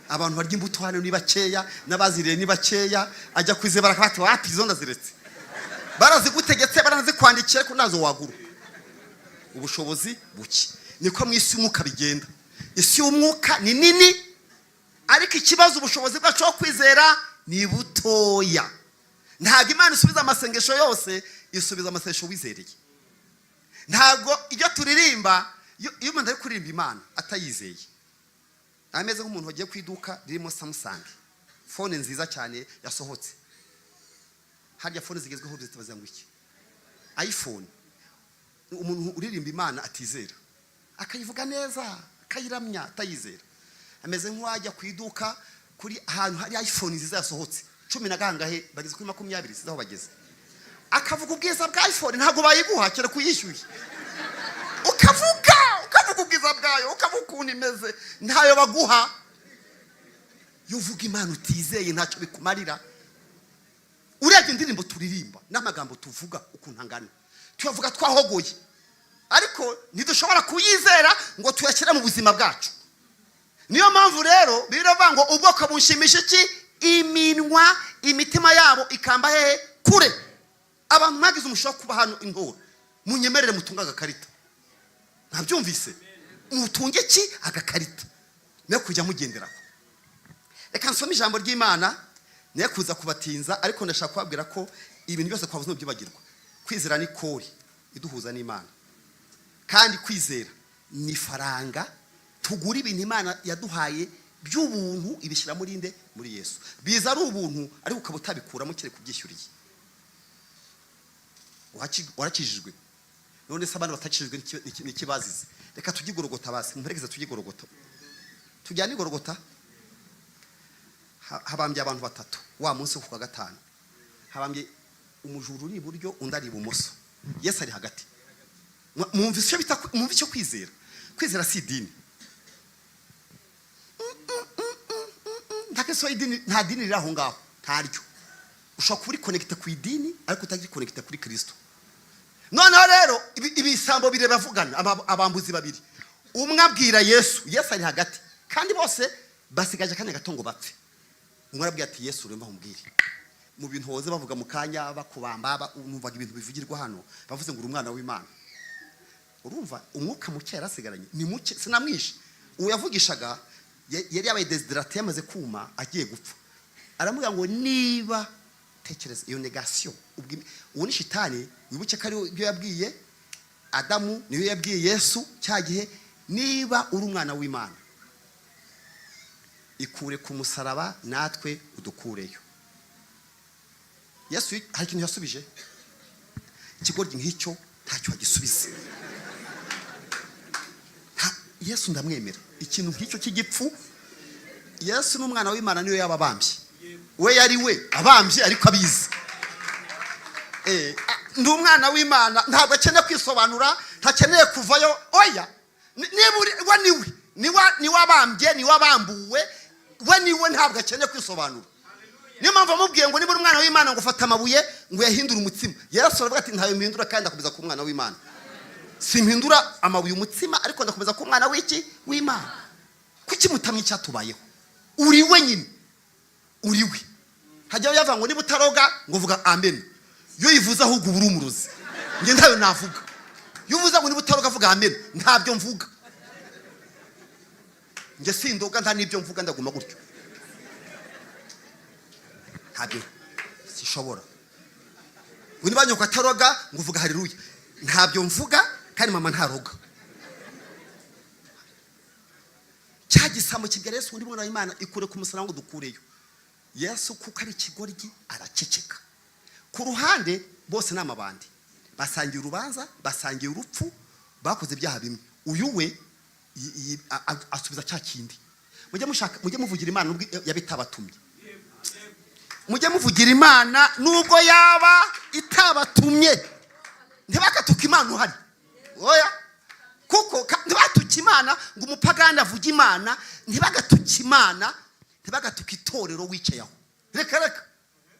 Abantu barya imbuto hano ni bakeya, n'abaziriye ni bakeya. Ajya kuzibara akaba ati: "Wapi, izo ndaziretse." Barazigutegetse, baranazikwandikiye, ariko ntazo wagura, ubushobozi buke. Niko mu isi y'umwuka bigenda. Isi y'umwuka ni nini, ariko ikibazo, ubushobozi bwacu bwo kwizera ni butoya. Ntabwo Imana isubiza amasengesho yose, isubiza amasengesho wizereye. Ntabwo ibyo turirimba, iyo umuntu ari kuririmba Imana atayizeye, ameze nk'umuntu wagiye ku iduka ririmo Samsung phone nziza cyane yasohotse. Harya phone zigezweho zitabaza ngo iki? iPhone. Umuntu uririmba Imana atizera, akayivuga neza, akayiramya atayizera, ameze nk'uwajya ku iduka kuri ahantu hari iPhone nziza yasohotse cumi na gangahe, bageze kuri 20, sinzi aho bageze, akavuga ubwiza bwa iPhone. Ntabwo bayiguha kereka uyishyuye. Ukavuga, ukavuga ubwiza bwayo, ukavuga ukuntu imeze, ntayo baguha. Iyo uvuga Imana utizeye, ntacyo bikumarira. Urebye indirimbo turirimba n'amagambo tuvuga ukuntu angana, tuyavuga twahogoye, ariko ntidushobora kuyizera ngo tuyashyire mu buzima bwacu. Niyo mpamvu rero biravuga ngo: "Ubwoko bunshimisha iki? Iminwa, imitima yabo ikamba hehe? Kure." Abantu mwagize umushinga wo kuba hano intore, munyemerere mutunge agakarita. Ntabyumvise? Mutunge iki? Agakarita, niyo kujya mugenderaho. Reka nsome ijambo ry'Imana, niyo kuza kubatinza, ariko ndashaka kubabwira ko ibintu byose twavuze ntibyibagirwa. Kwizera ni kori iduhuza n'Imana, kandi kwizera ni ifaranga tugura ibintu Imana yaduhaye by'ubuntu. Ibishyira muri nde? Muri Yesu. Biza ari ubuntu, ariko ukaba utabikuramo kereka ubyishyuriye. Warakijijwe, none se abandi batakijijwe niki bazize? Reka tujye igorogota basi, mumperekeze tujye igorogota, tujyane igorogota. Habambye abantu batatu wa munsi wo ku wa gatanu. Habambye umujura uri iburyo, undi ari ibumoso, Yesu ari hagati. Mwumva icyo bita, mwumva icyo kwizera? Kwizera si idini. Nta keso y'idini, nta dini riri aho ngaho, ntaryo. Ushobora kuba uri connecté ku idini ariko utari connecté kuri Kirisito. Noneho rero ibisambo bibiri biravugana, abambuzi babiri. Umwe abwira Yesu, Yesu ari hagati, kandi bose basigaje akanya gato ngo bapfe. Umwe arabwira ati: "Yesu, uremba nkubwire, mu bintu hoze bavuga mu kanya bakubamba, numvaga ibintu bivugirwa hano, bavuze ngo uri umwana w'Imana." Urumva umwuka muke yarasigaranye ni muke, sinamwishe. Uwo yavugishaga yari yabaye déshydraté, yamaze kuma, agiye gupfa. Aramubwira ngo niba, tekereza iyo négation. Uwo ni shitani. Wibuke ko ari ibyo yabwiye Adamu, niyo yabwiye Yesu cya gihe: "Niba uri umwana w'Imana, ikure ku musaraba natwe udukureyo." Yesu hari ikintu yasubije? Ikigoryi nk'icyo ntacyo wagisubiza. Yesu ndamwemera. Ikintu nk'icyo cy'igipfu, Yesu n'umwana w'Imana, niyo yaba abambye, we yari we abambye, ariko abizi. Ndi umwana w'Imana, ntabwo akeneye kwisobanura, ntakeneye kuvayo. Oya, niba uri we, niwe niwe abambye, niwe abambuwe, we niwe, ntabwo akeneye kwisobanura. Niyo mpamvu amubwiye ngo: "Niba uri umwana w'Imana," ngo "fata amabuye ngo yahindure umutsima." Yesu aravuga ati: "Ntayo mpindura, kandi ndakomeza kuba umwana w'Imana. Simpindura amabuye umutsima, ariko ndakomeza kuba umwana w'iki? W'Imana." Kuki mutamye icyatubayeho? Uri we nyine, uri we. Hajyaho yavuga ngo: "Niba utaroga," ngo "vuga amen." Iyo yivuze ahubwo uba uri umurozi. Njye ntayo navuga. Iyo uvuze ngo: "Niba utaroga, vuga amen," ntabyo mvuga. Njye sindoga, nta n'ibyo mvuga, ndaguma gutyo, ntabyo sishobora. Ngo niba nyoko ataroga ngo uvuga haleluya, ntabyo mvuga, kandi mama ntaroga. Cya gisambo kibwira Yesu undi mwana w'Imana, ikure ku musaraba ngo dukureyo. Yesu kuko ari ikigoryi araceceka. Ku ruhande bose ni amabandi, basangiye urubanza, basangiye urupfu, bakoze ibyaha bimwe. Uyu we asubiza cya kindi. Mujye mushaka, mujye muvugira Imana nubwo yabitabatumye, mujye muvugira Imana nubwo yaba itabatumye. Ntibakatuke Imana uhari, oya, kuko ntibatuke Imana ngo umupagani avuge Imana, ntibagatuke Imana, ntibagatuke itorero wicaye aho. Reka reka,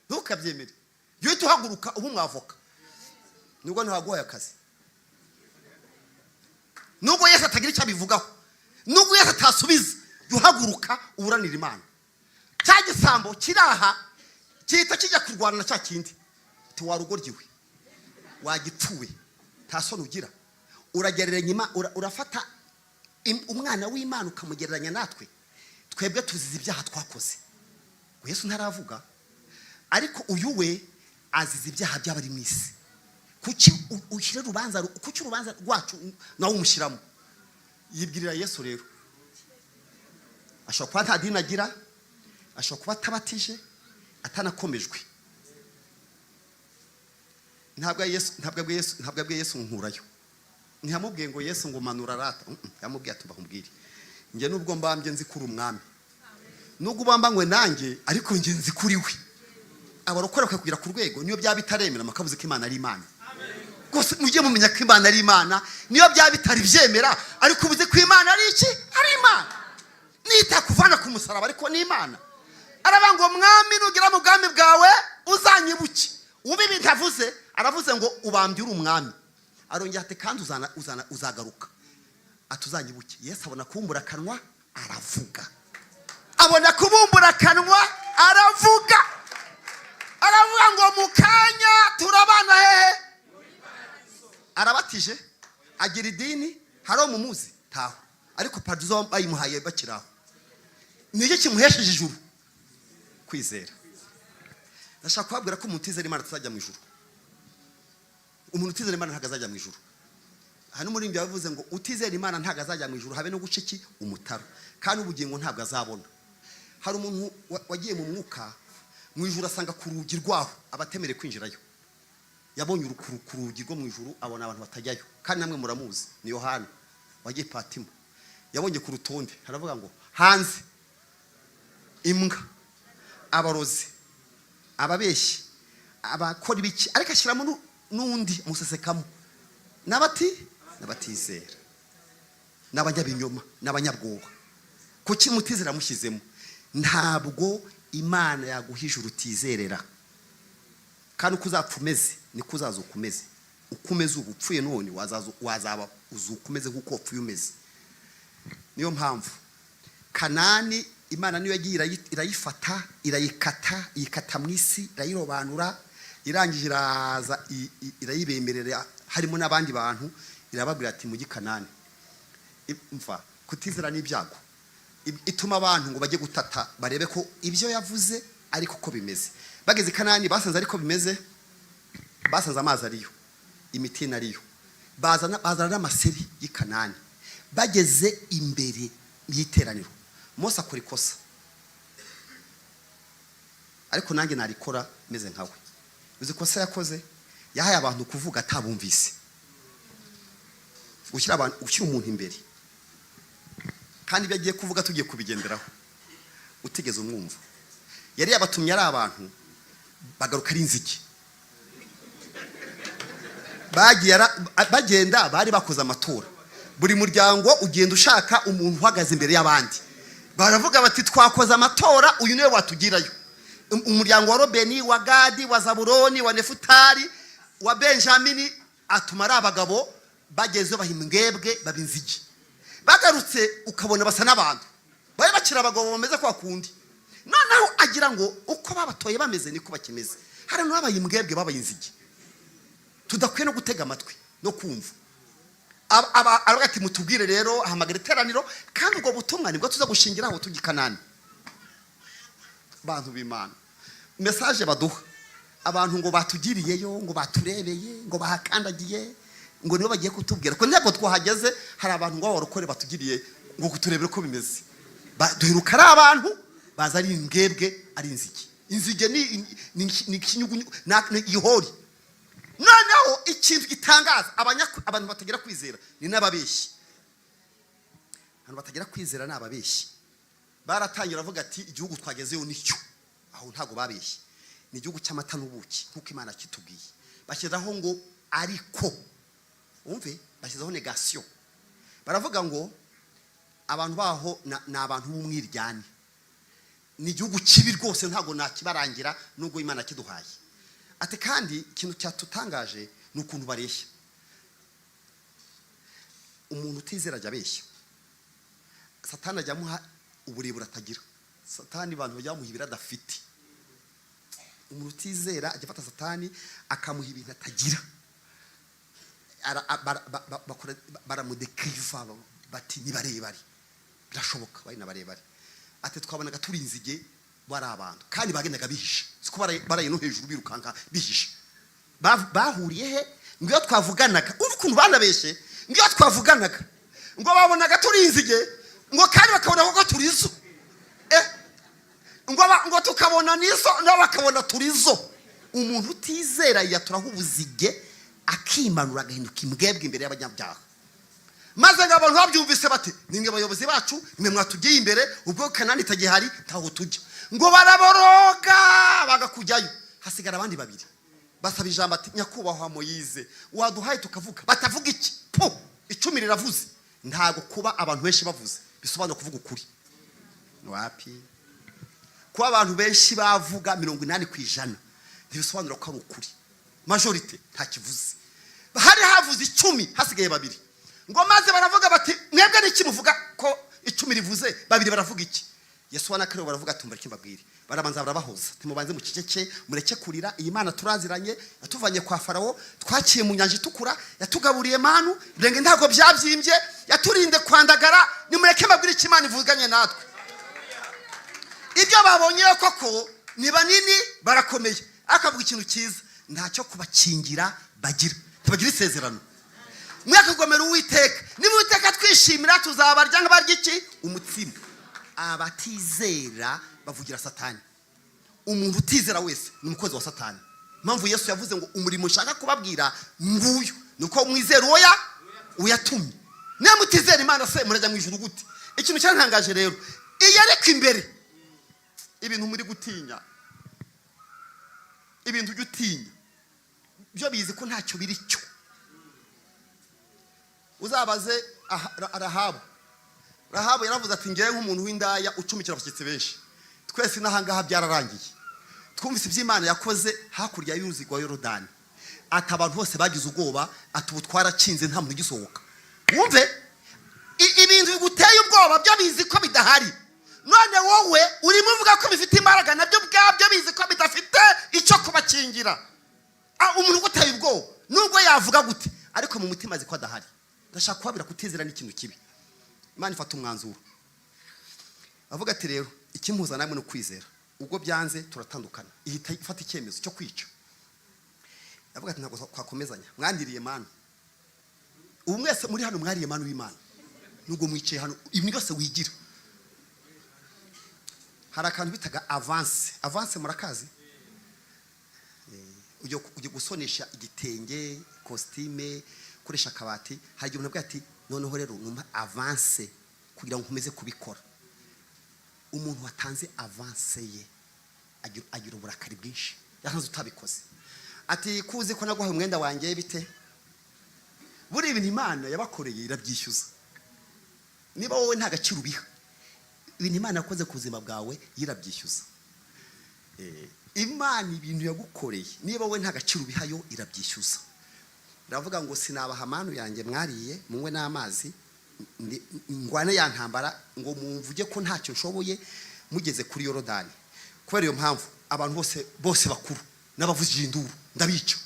ntukabyemere. Jya uhita uhaguruka uba umwavoka, nubwo ntiwaguhaye akazi, nubwo Yesu atagira icyo abivugaho, nubwo Yesu atasubiza, jya uhaguruka uburanira Imana. Cya gisambo kiri aha gihita kijya kurwana na cya kindi. Tiwarugoryiwe, wagipfuwe, nta soni ugira, uragereranya urafata umwana w'Imana ukamugereranya natwe, twebwe tuzize ibyaha twakoze. Ngo Yesu ntaravuga, ariko uyu we azize ibyaha by'abari mu isi. Kuki ushyira urubanza, kuki urubanza rwacu nawe umushyiramo? Yibwirira Yesu rero, ashobora kuba nta dini agira, ashobora kuba atabatije, atanakomejwe. Ntabwo Yesu, ntabwo abwiye Yesu, ntabwo abwiye Yesu nkurayo. Ntiyamubwiye ngo Yesu ngo manura rata. Yamubwiye ati: "Mbakubwire, njye nubwo mbambye nzi kuri umwami, nubwo ubambanywe nanjye, ariko njye nzi kuri we." Abarokore bakakugera ku rwego niyo byaba bitaremera makabuze ko Imana ari Imana. Rwose mujye mumenya ko Imana ari Imana, niyo byaba bitari byemera, ariko ubuze ko Imana ari iki? Ari Imana. Nitakuvana ku musaraba, ariko ni Imana. Aravuga ngo: "Mwami, nugera mu bwami bwawe uzanyibuke." Ubu ibintu avuze, aravuze ngo ubambye uri umwami. Arongera ati: "Kandi uzana uzagaruka," ati: "Uzanyibuke." Yesu abona kubumbura akanwa aravuga, abona kubumbura akanwa aravuga, aravuga ngo: "Mu kanya turabana hehe?" Arabatije, agira idini, hari uwo mumuzi taho, ariko paradizo bayimuhaye bakiri aho. Nicyo kimuhesheje ijuru, kwizera. Ndashaka kubabwira ko umuntu utizera Imana atazajya mu ijuru. Umuntu utizera Imana ntabwo azajya mu ijuru. Hari n'umuririmbyi yavuze ngo utizera Imana ntabwo azajya mu ijuru, habe no guca iki umutaro, kandi ubugingo ntabwo azabona. Hari umuntu wagiye mu mwuka mu ijuru, asanga ku rugi rwaho abatemerewe kwinjirayo. Yabonye ku rugi rwo mu ijuru, abona abantu batajyayo, kandi namwe muramuzi, ni Yohana wagiye Patimo. Yabonye ku rutonde, haravuga ngo hanze imbwa, abarozi, ababeshyi, abakora ibiki, ariko ashyiramo n'undi musesekamo n'abati n'abatizera n'abanyabinyoma n'abanyabwoba. Kuki mutizera mushyizemo? Ntabwo Imana yaguha ijuru utizerera. Kandi uko uzapfa umeze niko uzaza ukomeze. Uko umeze ubu, upfuye none wazaza, wazaba uzuka umeze nk'uko wapfuye umeze. Niyo mpamvu Kanani Imana niyo yagiye irayifata, irayikata, iyikata mu isi, irayirobanura, irangije iraza irayibemerera, harimo n'abandi bantu, irababwira ati: "Mujye i Kanani." Mva kutizera n'ibyago. Ituma abantu ngo bajye gutata barebe ko ibyo yavuze ariko uko bimeze. Bageze i Kanani basanze ariko bimeze, basanze amazi ariyo, imitini ariyo, bazana n'amaseri y'i Kanani. Bageze imbere y'iteraniro, Mose akora ikosa, ariko nanjye narikora meze nkawe. Uzi ikosa yakoze? Yahaye abantu kuvuga atabumvise. Gushyira abantu, gushyira umuntu imbere kandi ibyo agiye kuvuga tugiye kubigenderaho, utigeze umwumva. Yari yabatumye ari abantu, bagaruka ari inzige. Bagiye bagenda, bari bakoze amatora, buri muryango ugenda ushaka umuntu uhagaze imbere y'abandi. Baravuga bati: "Twakoze amatora, uyu niwe watugirayo." Umuryango wa Robeni, wa Gadi, wa Zaburoni, wa Nefutari, wa Benjamini, atuma ari abagabo. Bagezeyo baha imbwebwe, baba inzige. Bagarutse ukabona basa n'abantu bari bakiri abagabo, bameze kwa kundi. Noneho agira ngo uko babatoye bameze niko bakimeze. Hari n'ababaye imbwebwe, babaye inzige, tudakwiye no gutega amatwi no kumva. Aravuga ati: "Mutubwire rero." Ahamagara iteraniro, kandi ubwo butumwa nibwo tuza gushingiraho tujya i Kanani. Bantu b'Imana, message baduha abantu ngo batugiriyeyo, ngo baturebeye, ngo bahakandagiye, ngo nibo bagiye kutubwira ko ntabwo twahageze. Hari abantu ngo b'abarokore batugiriye ngo kuturebera uko bimeze. Duheruka ari abantu baza ari imbwebwe, ari inzige. Inzige ni ikinyugunyugu, ni igihori. Noneho ikintu gitangaza, abantu batagira kwizera ni n'ababeshyi. Abantu batagira kwizera ni ababeshyi. Baratangira bavuga ati: "Igihugu twagezeyo nicyo." Aho ntabwo babeshye, ni igihugu cy'amata n'ubuki nk'uko Imana kitubwiye. Bashyiraho ngo ariko, wumve, bashyizeho négation. Baravuga ngo abantu baho ni abantu b'umwiryane, ni igihugu kibi rwose, ntabwo nakibarangira nubwo Imana kiduhaye. Ati kandi ikintu cyatutangaje ni ukuntu bareshya. Umuntu utizera ajya abeshya. Satani ajya amuha uburebure atagira. Satani, abantu bajya bamuha ibiro adafite. Umuntu utizera ajya afata Satani akamuha ibintu atagira. Baramudekiriva bati ni barebare. Birashoboka bari na barebare. Ati twabonaga turi inzige, bari abantu, kandi bagendaga bihishe, siko baraye no hejuru birukanka bihishe. Bahuriye he? Ngo iyo twavuganaga, umva ukuntu banabeshye, ngo iyo twavuganaga ngo babonaga turi inzige, ngo kandi bakabona ko turi zo, ngo tukabona nizo, nabo bakabona turi zo. Umuntu utizera yiyaturaho ubuzige, akimanura, agahinduka imbwebwe imbere y'abanyabyaha. Maze ngo abantu babyumvise bati: "Nimwe abayobozi bacu, nimwe mwatugiye imbere, ubwo Kanani itagihari ntaho tujya." Ngo baraboroga bagakujyayo. Hasigara abandi babiri, basaba ijambo ati: "Nyakubahwa Moyize, waduhaye tukavuga." Batavuga iki? Po 10 riravuze. Ntabwo kuba abantu benshi bavuze bisobanura kuvuga ukuri. Wapi, kuba abantu benshi bavuga, 80% ntibisobanura ko ari ukuri. Majorité nta kivuze. Hari havuze 10, hasigaye babiri. Ngo maze baravuga bati: "Mwebwe n'iki muvuga ko 10 rivuze, babiri baravuga iki?" Yesu na Kalebu baravuga ati: "Mureke mbabwire." Barabanza barabahoza, timubanze muceceke, mureke kurira. Iyi Mana turaziranye, yatuvanye kwa Farawo, twaciye mu Nyanja Itukura, yatugaburiye manu, ibirenge ntabwo byabyimbye, yaturinde kwandagara. Nimureke mbabwire icyo Imana ivuganye natwe. Ibyo babonye koko ni banini, barakomeye, akavuga ikintu cyiza: ntacyo kubakingira bagira, ntibagira isezerano. Mwakagomera Uwiteka, niba Uwiteka twishimira tuzabarya nk'abarya iki? Umutsima. Abatizera bavugira Satani. Umuntu utizera wese ni umukozi wa Satani. Impamvu Yesu yavuze ngo umurimo ushaka kubabwira nguyu ni uko mwizera uwo uyatumye. Niba mutizera Imana se, murajya mu ijuru gute? Ikintu cyantangaje rero, iyo ariko imbere ibintu muri gutinya, ibintu ujya utinya byo bizi ko ntacyo biri cyo. Uzabaze Rahabu. Rahabu yaravuze ati: "Ngewe nk'umuntu w'indaya ucumikira abashyitsi benshi, twese n'ahangaha byararangiye, twumvise iby'Imana yakoze hakurya y'uruzi rwa Yorodani." Ati abantu bose bagize ubwoba, ati ubu twarakinze, nta muntu ugisohoka. Wumve, ibintu biguteye ubwoba byo bizi ko bidahari. None wowe urimo uvuga ko bifite imbaraga, nabyo ubwabyo bizi ko bidafite icyo kubakingira. Umuntu uguteye ubwoba, nubwo yavuga gute, ariko mu mutima azi ko adahari. Ndashaka kubabwira, kutizera ni ikintu kibi. Imana ifata umwanzuro, avuga ati: "Rero ikimpuza namwe ni ukwizera, ubwo byanze turatandukana." Ihita ifata icyemezo cyo kwica. Avuga ati: "Ntabwo twakomezanya, mwandiriye manu." Ubu mwese muri hano mwariye manu w'Imana, nubwo mwicaye hano. Ibintu byose wigira, hari akantu bitaga avance. Avance murakazi? Ujya gusonesha igitenge, kositime, ukoresha akabati, hari igihe umuntu avuga ati: "Noneho rero numva avance kugira ngo nkomeze kubikora." Umuntu watanze avance ye agira uburakari bwinshi. Yahanze utabikoze ati: "Kuzi ko naguhaye umwenda wanjye bite?" Buriya ibintu Imana yabakoreye irabyishyuza. Niba wowe nta gaciro ubiha, ibintu Imana yakoze ku buzima bwawe yirabyishyuza. Imana ibintu yagukoreye, niba wowe nta gaciro ubihayo, irabyishyuza. Iravuga ngo: "Sinabaha manu yanjye mwariye, munywe n'amazi, ngwane ya ntambara ngo mumvuge ko ntacyo nshoboye mugeze kuri Yorodani. Kubera iyo mpamvu abantu bose bose bakuru n'abavugije induru ndabica,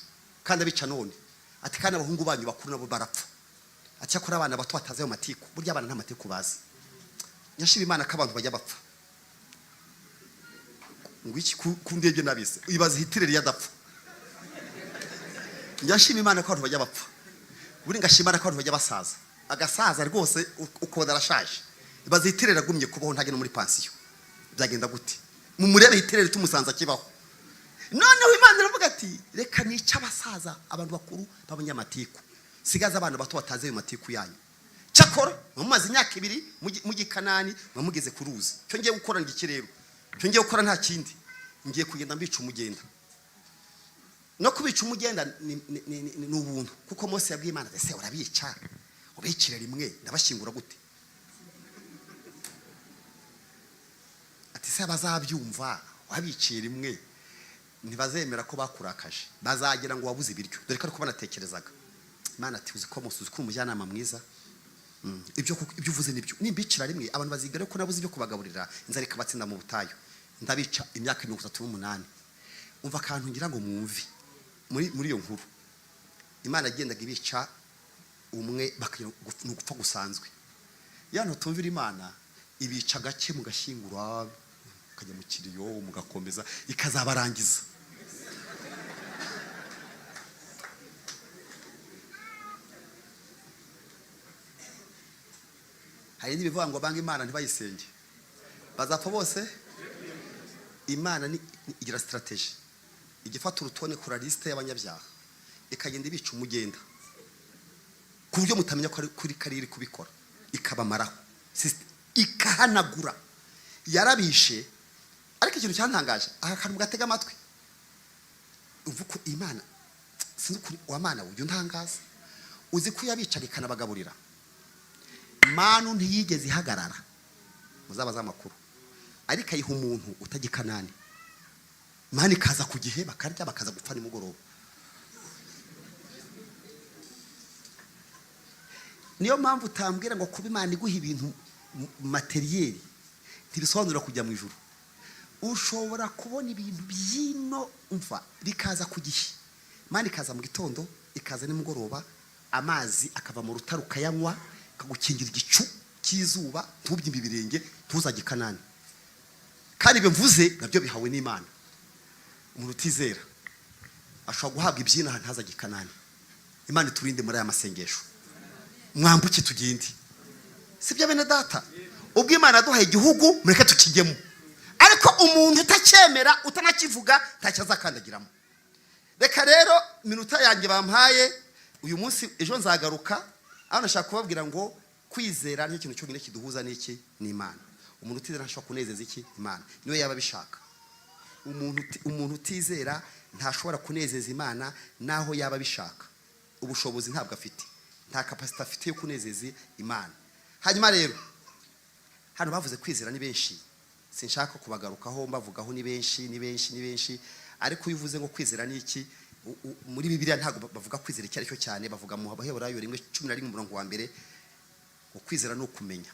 kandi abica none." Ati kandi abahungu banyu bakuru nabo barapfa. Acyakora abana bato batazi ayo matiku, burya abana nta matiku bazi. Nyashima Imana ko abantu bajya bapfa. Ngo iki ku ndebye nabise ibaze Hitireri yadapfa. Nyashima Imana ko abantu bajya bapfa. Buri ngashima Imana ko abantu bajya basaza, agasaza rwose ukabona arashaje. Ibaze Hitireri agumye kubaho ntajya no muri pansiyo, byagenda gute? Mumurebe Hitireri tumusanze akibaho. Noneho Imana iravuga ati reka nice abasaza, abantu bakuru b'abanyamatiku, sigaza abana bato batazi ayo matiku yanyu. Cyakora mumaze imyaka 2 mujyi Kanani, mugeze ku ruzi. Cyo ngiye gukora ngiki rero, cyo ngiye gukora nta kindi, ngiye kugenda mbica umugenda. No kubica umugenda ni ubuntu, kuko Mose yabwiye Imana ese urabica ubicire rimwe ndabashyingura gute? Ati se abazabyumva wabiciye rimwe ntibazemera ko bakurakaje, bazagira ngo wabuze ibiryo. Dore ko ariko banatekerezaga. Imana ati uzi ko Mose, uzi ko umujyanama mwiza, ibyo uvuze nibyo, nimbicira rimwe abantu bazigera ko nabuze ibyo kubagaburira, inzara ikabatsinda mu butayu, ndabica imyaka 38. Umva akantu ngira ngo mwumve muri iyo nkuru. Imana yagendaga ibica umwe bakagira ni ugupfa gusanzwe. Ya ntutumvira Imana ibica gake mugashyingura, mukajya mu kiriyo mugakomeza, ikazabarangiza. Hari n'ibivuga ngo banga Imana ntibayisenge bazapfa bose. Imana ni igira strategy, igifata urutonde kura liste y'abanyabyaha ikagenda ibica umugenda ku buryo mutamenya ko ari kuri kariri kubikora, ikabamaraho ikahanagura. Yarabishe. Ariko ikintu cyantangaje, aka kantu gatega amatwi, uvuga ko Imana sinzi kuri wa Mana ujya untangaza, uzi ko yabicaga ikanabagaburira. Manu ntiyigeze ihagarara, muzabaza amakuru, ariko ayiha umuntu utajya i Kanani. Manu ikaza ku gihe bakarya, bakaza gupfa nimugoroba. Niyo mpamvu utambwira ngo kuba Imana iguha ibintu materiyeri ntibisobanura kujya mu ijuru. Ushobora kubona ibintu by'ino mva bikaza ku gihe, Imana ikaza mu gitondo, ikaza nimugoroba, amazi akava mu rutare ukayanywa, ikagukingira igicu cy'izuba, ntubyimbe ibirenge, ntuzajye i Kanani. Kandi ibyo mvuze nabyo bihawe n'Imana. Umuntu utizera ashobora guhabwa iby'inaha ntazajye i Kanani. Imana iturinde muri aya masengesho, mwambuke tugende. Sibyo bene data? Ubwo Imana yaduhaye igihugu mureke tukijyemo, ariko umuntu utacyemera utanakivuga ntacyo azakandagiramo. Reka rero minota yanjye bampaye uyu munsi, ejo nzagaruka. Aho nashaka kubabwira ngo kwizera ni ikintu cyonyine kiduhuza n'iki? N'Imana. Umuntu utizera ntashobora kunezeza iki? Imana. Niwe yaba abishaka. Umuntu utizera ntashobora kunezeza Imana naho yaba abishaka. Ubushobozi ntabwo afite, nta kapasite afite yo kunezeza Imana. Hanyuma rero hano bavuze kwizera ni benshi, sinshaka kubagarukaho mbavugaho, ni benshi ni benshi ni benshi. Ariko iyo uvuze ngo kwizera ni iki, muri Bibiliya ntabwo bavuga kwizera icyo aricyo cyane, bavuga mu Baheburayo 1:11 umurongo wa mbere ngo kwizera ni ukumenya.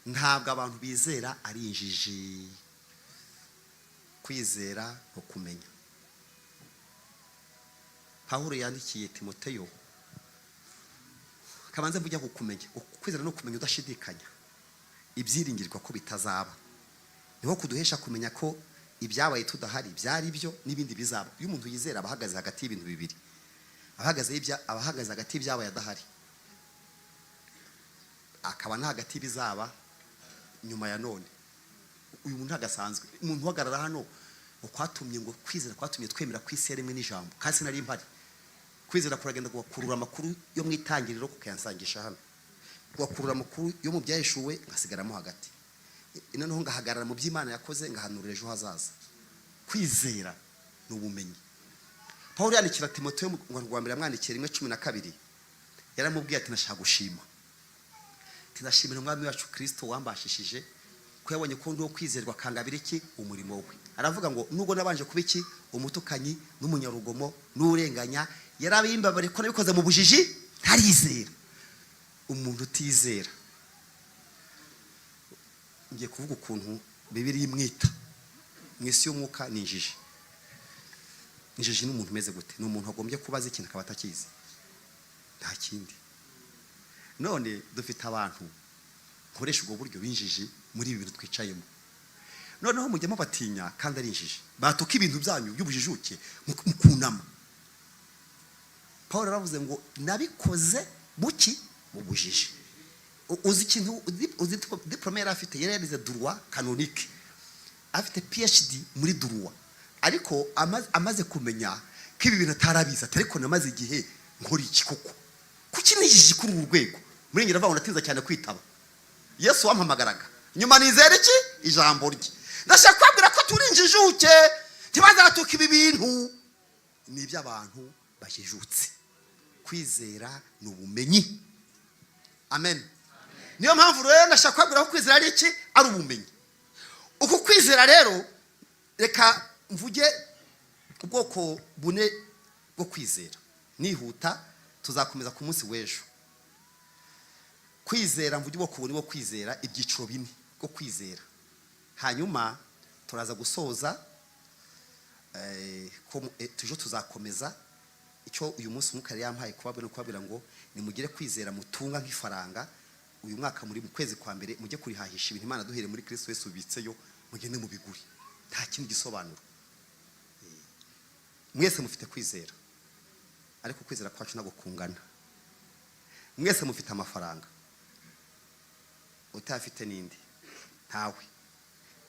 Ntabwo abantu bizera ari injiji. Kwizera ni ukumenya. Pawulo yandikiye Timoteyo, kabanze mvuge ku kumenya. Kwizera ni ukumenya udashidikanya ibyiringirwa ko bitazaba. Niho kuduhesha kumenya ko ibyabaye tudahari byari byo n'ibindi bizaba. Iyo umuntu yizera aba ahagaze hagati y'ibintu bibiri, aba ahagaze hagati y'ibyabaye adahari, akaba na hagati y'ibizaba nyuma ya none. Uyu muntu ntagasanzwe. Umuntu uhagarara hano ngo kwatumye, ngo kwizera kwatumye twemera ku isi yaremwe n'ijambo, kandi sinari mpari. Kwizera kuragenda kugakurura amakuru yo mu itangiriro kukayansangisha hano, kugakurura amakuru yo mu byahishuwe ngasigaramo hagati, noneho ngahagarara mu by'Imana yakoze, ngahanurira ejo hazaza. Kwizera ni ubumenyi. Pawulo yandikira Timoteyo mu rwa mbere yamwandikiye 1:12, yaramubwiye ati nashaka gushima, ndashimira Umwami wacu Kristo wambashishije ko yabonye ko ndi uwo kwizerwa akangabira iki? Umurimo we. Aravuga ngo nubwo nabanje kuba iki? Umutukanyi n'umunyarugomo n'urenganya, yarabimbabariye ko nabikoze mu bujiji ntarizera. Umuntu utizera, ngiye kuvuga ukuntu Bibiliya imwita mu isi y'umwuka, ni injiji. Injiji ni umuntu umeze gute? Ni umuntu wagombye kuba azi ikintu akaba atakizi, nta kindi. None dufite abantu nkoresha ubwo buryo b'injiji muri ibi bintu twicayemo. Noneho mujya mubatinya kandi ari injiji, batuka ibintu byanyu by'ubujijuke mukunama. Paul yaravuze ngo nabikoze buki mu bujiji. Uzi ikintu, uzi diplôme yari afite? Yari yarize droit canonique, afite PhD muri droit, ariko amaze kumenya ko ibi bintu atarabizi, ati ariko namaze igihe nkora iki koko? Kuki nijiji kuri uru rwego? Muri ngira ngo natinza cyane kwitaba Yesu wampamagaraga, nyuma nizera iki? Ijambo rye. Ndashaka kubabwira ko turi injijuke, ntibazatuka ibi bintu ni iby'abantu bajijutse. Kwizera ni ubumenyi. Amen. Niyo mpamvu rero ndashaka kubabwira ko kwizera ari iki? Ari ubumenyi. Uku kwizera rero, reka mvuge ubwoko bune bwo kwizera nihuta, tuzakomeza ku munsi w'ejo. Kwizera, mvuge ubwoko bune bwo kwizera, ibyiciro bine bwo kwizera, hanyuma turaza gusoza. Tujo tuzakomeza. Icyo uyu munsi Umwuka yari yampaye kubabwira no kubabwira ngo nimugire kwizera mutunga nk'ifaranga. Uyu mwaka, muri mu kwezi kwa mbere, mujye kurihahisha ibintu Imana duhere muri Kristo Yesu ubitseyo, mugende mubigure, nta kindi gisobanuro. Mwese mufite kwizera, ariko kwizera kwacu ntabwo kungana. Mwese mufite amafaranga, utayafite n'indi ntawe.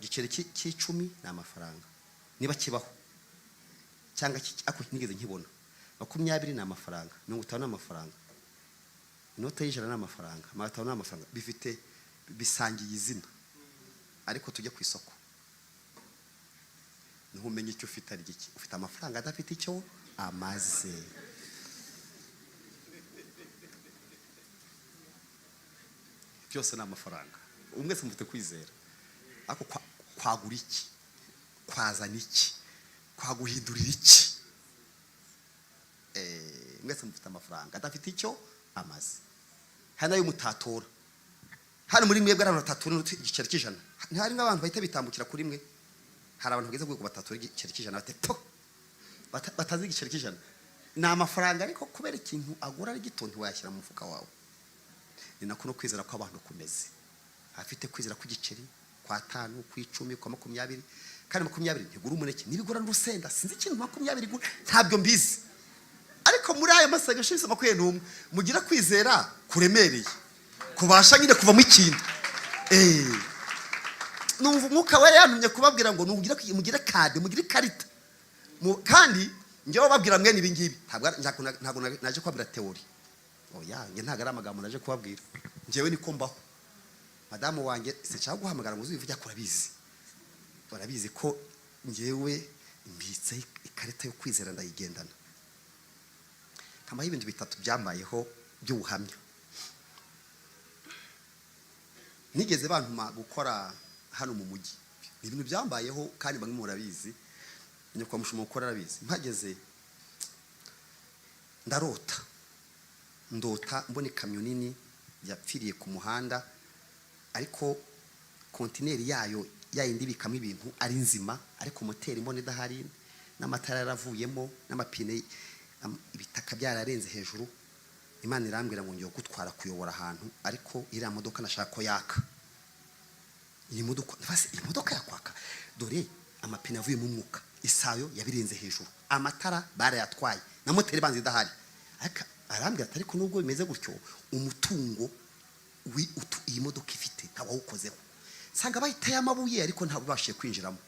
Igiceri cy'icumi ni amafaranga niba kibaho cyangwa ariko nigeze nkibona. 20 ni amafaranga, 50 ni amafaranga, inote y'100 ni amafaranga, 500 ni amafaranga. Bifite, bisangiye izina, ariko tujye ku isoko niho umenya icyo ufite ari iki. Ufite amafaranga adafite icyo amaze. Byose ni amafaranga. Mwese mufite kwizera, ariko kwagura iki? Kwazana iki? Kwaguhindurira iki? Mwese mufite amafaranga adafite icyo amaze. Hari nayo mutatora hano muri mwebwe, hari abantu batatora igiceri cy'100. Ntihari nk'abantu bahita bitambukira kuri mwe. Hari abantu bageze ku rwego batatora igiceri cy'100, bati po batazi igiceri cy'100 ni amafaranga, ariko kubera ikintu agura ari gito ntiwayashyira mu mufuka wawe. Ni nako no kwizera kw'abantu kumeze. Afite kwizera kw'igiceri kwa 5, ku 10, kwa 20, kandi 20 ntigura umuneke, ntibigura n'urusenda. Sinzi ikintu 20 igura, ntabyo mbizi. Ariko muri aya masengesho yose 21, mugira kwizera kuremereye kubasha nyine kuvamo ikintu. Numva Umwuka we yantumye kubabwira ngo mugire card, mugire ikarita. Kandi njyewe babwira mwene ibi ngibi, ntabwo naje kubabwira théorie. Oya, njye ntabwo ari amagambo naje kubabwira, njyewe niko mbaho. Madamu wanjye sinshaka guhamagara ngo uzivuge, ariko urabizi, urabizi ko njyewe mbitse ikarita yo kwizera, ndayigendana. Hamaho ibintu bitatu byambayeho by'ubuhamya. Nigeze bantuma gukora hano mu mujyi. Ni ibintu byambayeho kandi bamwe murabizi, nyakubahwa mushumba mukuru arabizi. Mpageze ndarota, ndota mbona ikamyo nini yapfiriye ku muhanda, ariko kontineri yayo yayindi ibikamo ibintu ari nzima, ariko moteri mbona idahari, n'amatara yaravuyemo, n'amapine, ibitaka byararenze hejuru. Imana irambwira ngo ngiye kugutwara kuyobora ahantu, ariko iriya modoka nashaka ko yaka. Iyi modoka ndabase, iyi modoka yakwaka? Dore amapine avuyemo umwuka, isayo yabirenze hejuru, amatara barayatwaye, na moteri banza idahari. Ariko arambwira ati ariko nubwo bimeze gutyo, umutungo iyi modoka ifite ntawawukozeho. Nsanga bayiteye amabuye, ariko ntabwo ubashije kwinjiramo.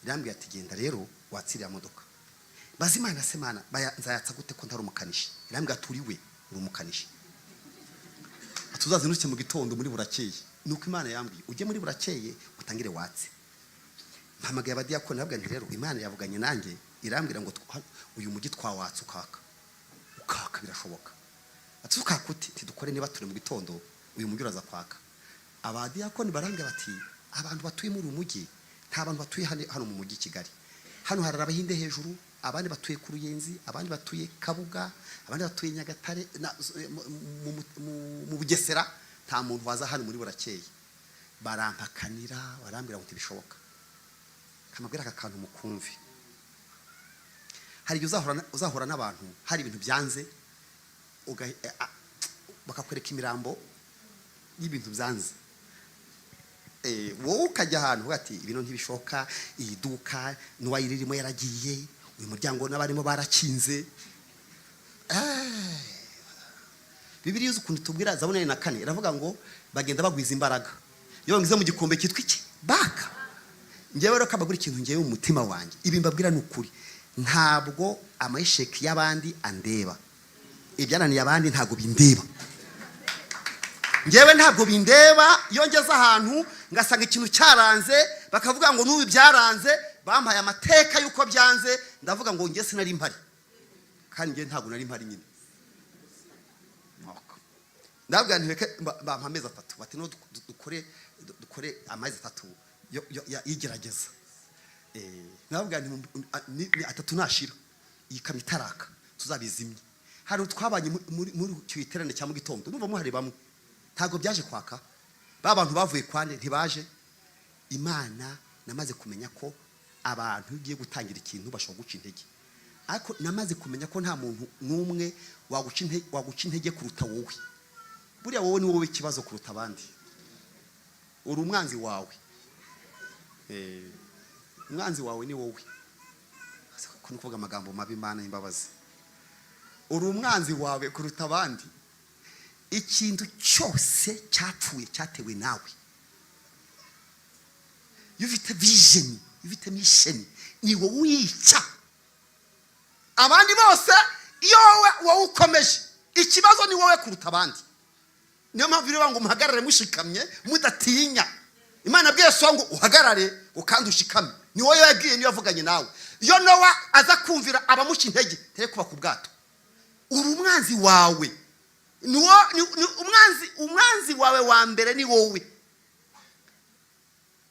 Irambwira ati genda rero watsiriya modoka. Baza Imana se, Mana, nzayatsa gute ko ntari umukanishi? Irambwira ati uri we, uri umukanishi. Ati uzazinduke mu gitondo muri burakeye. Nuko Imana yambwiye, ujye muri burakeye utangire watse. Mpamagaye abadiyakoni, nababwira nti rero Imana yavuganye nanjye, irambwira ngo uyu mujyi twawatse ukaka, ukaka birashoboka. Ati ukaka uti? Ntidukore niba turi mu gitondo, uyu mujyi uraza kwaka. Abadiyakoni barambwira bati abantu batuye muri uyu mujyi, nta bantu batuye hano mu mujyi Kigali. Hano hari Abahinde hejuru, abandi batuye ku Ruyenzi, abandi batuye Kabuga, abandi batuye Nyagatare, mu Bugesera. Nta muntu waza hano muri burakeye. Barampakanira, barambwira ngo ntibishoboka. Kamabwira aka kantu mukumve. Hari igihe uzahura n'abantu, hari ibintu byanze. Bakakwereka imirambo y'ibintu byanze. Wowe ukajya ahantu uvuga ati: "Ibintu ntibishoboka, iyi duka n'uwayiririmo yaragiye, uyu muryango n'abarimo barakinze." Bibiliya uzi ukuntu itubwira? Zaburi 4 iravuga ngo bagenda bagwiza imbaraga iyo bageze mu gikombe cyitwa iki? Baka. Ngewe rero kabagura ikintu, ngewe mu mutima wanjye ibi mbabwira ni ukuri: ntabwo ama échecs y'abandi andeba. Ibyananiye abandi ntabwo bindeba ngewe, ntabwo bindeba. Iyo ngeze ahantu ngasanga ikintu cyaranze, bakavuga ngo n'ubu byaranze, bampaye amateka y'uko byanze, ndavuga ngo nge sinari mpari, kandi ngewe ntabwo nari mpari nyine. Ndabwira nti reke bampa amezi 3, bati no dukore amezi 3 y'igerageza. Ndabwira nti ni 3 nashira iyi kamyo itaraka tuzabizimye. Hari twabanye muri icyo giterane cya mu gitondo, numva muhari bamwe, ntabwo byaje kwaka. Ba bantu bavuye kwane ntibaje. Imana, namaze kumenya ko abantu iyo ugiye gutangira ikintu bashobora guca intege, ariko namaze kumenya ko nta muntu n'umwe waguca intege kuruta wowe. Buriya wowe ni wowe ikibazo kuruta abandi, uri umwanzi wawe. Umwanzi wawe ni wowe. Ko ni kuvuga amagambo mabi? Imana y'imbabazi. Uri umwanzi wawe kuruta abandi. Ikintu cyose cyapfuye cyatewe nawe. Iyo ufite vision, iyo ufite mission, ni wowe uyica. Abandi bose, iyo wowe ukomeje, ikibazo ni wowe kuruta abandi. Niyo mpamvu irivuga ngo muhagarare mushikamye mudatinya. Imana abwiye Yosuwa ngo uhagarare kandi ushikame, ni wowe yabwiye, niyo yavuganye nawe. Iyo Nowa aza kumvira abamuca intege, tere kuba ku bwato. Uri umwanzi wawe, ni umwanzi wawe wa mbere ni wowe.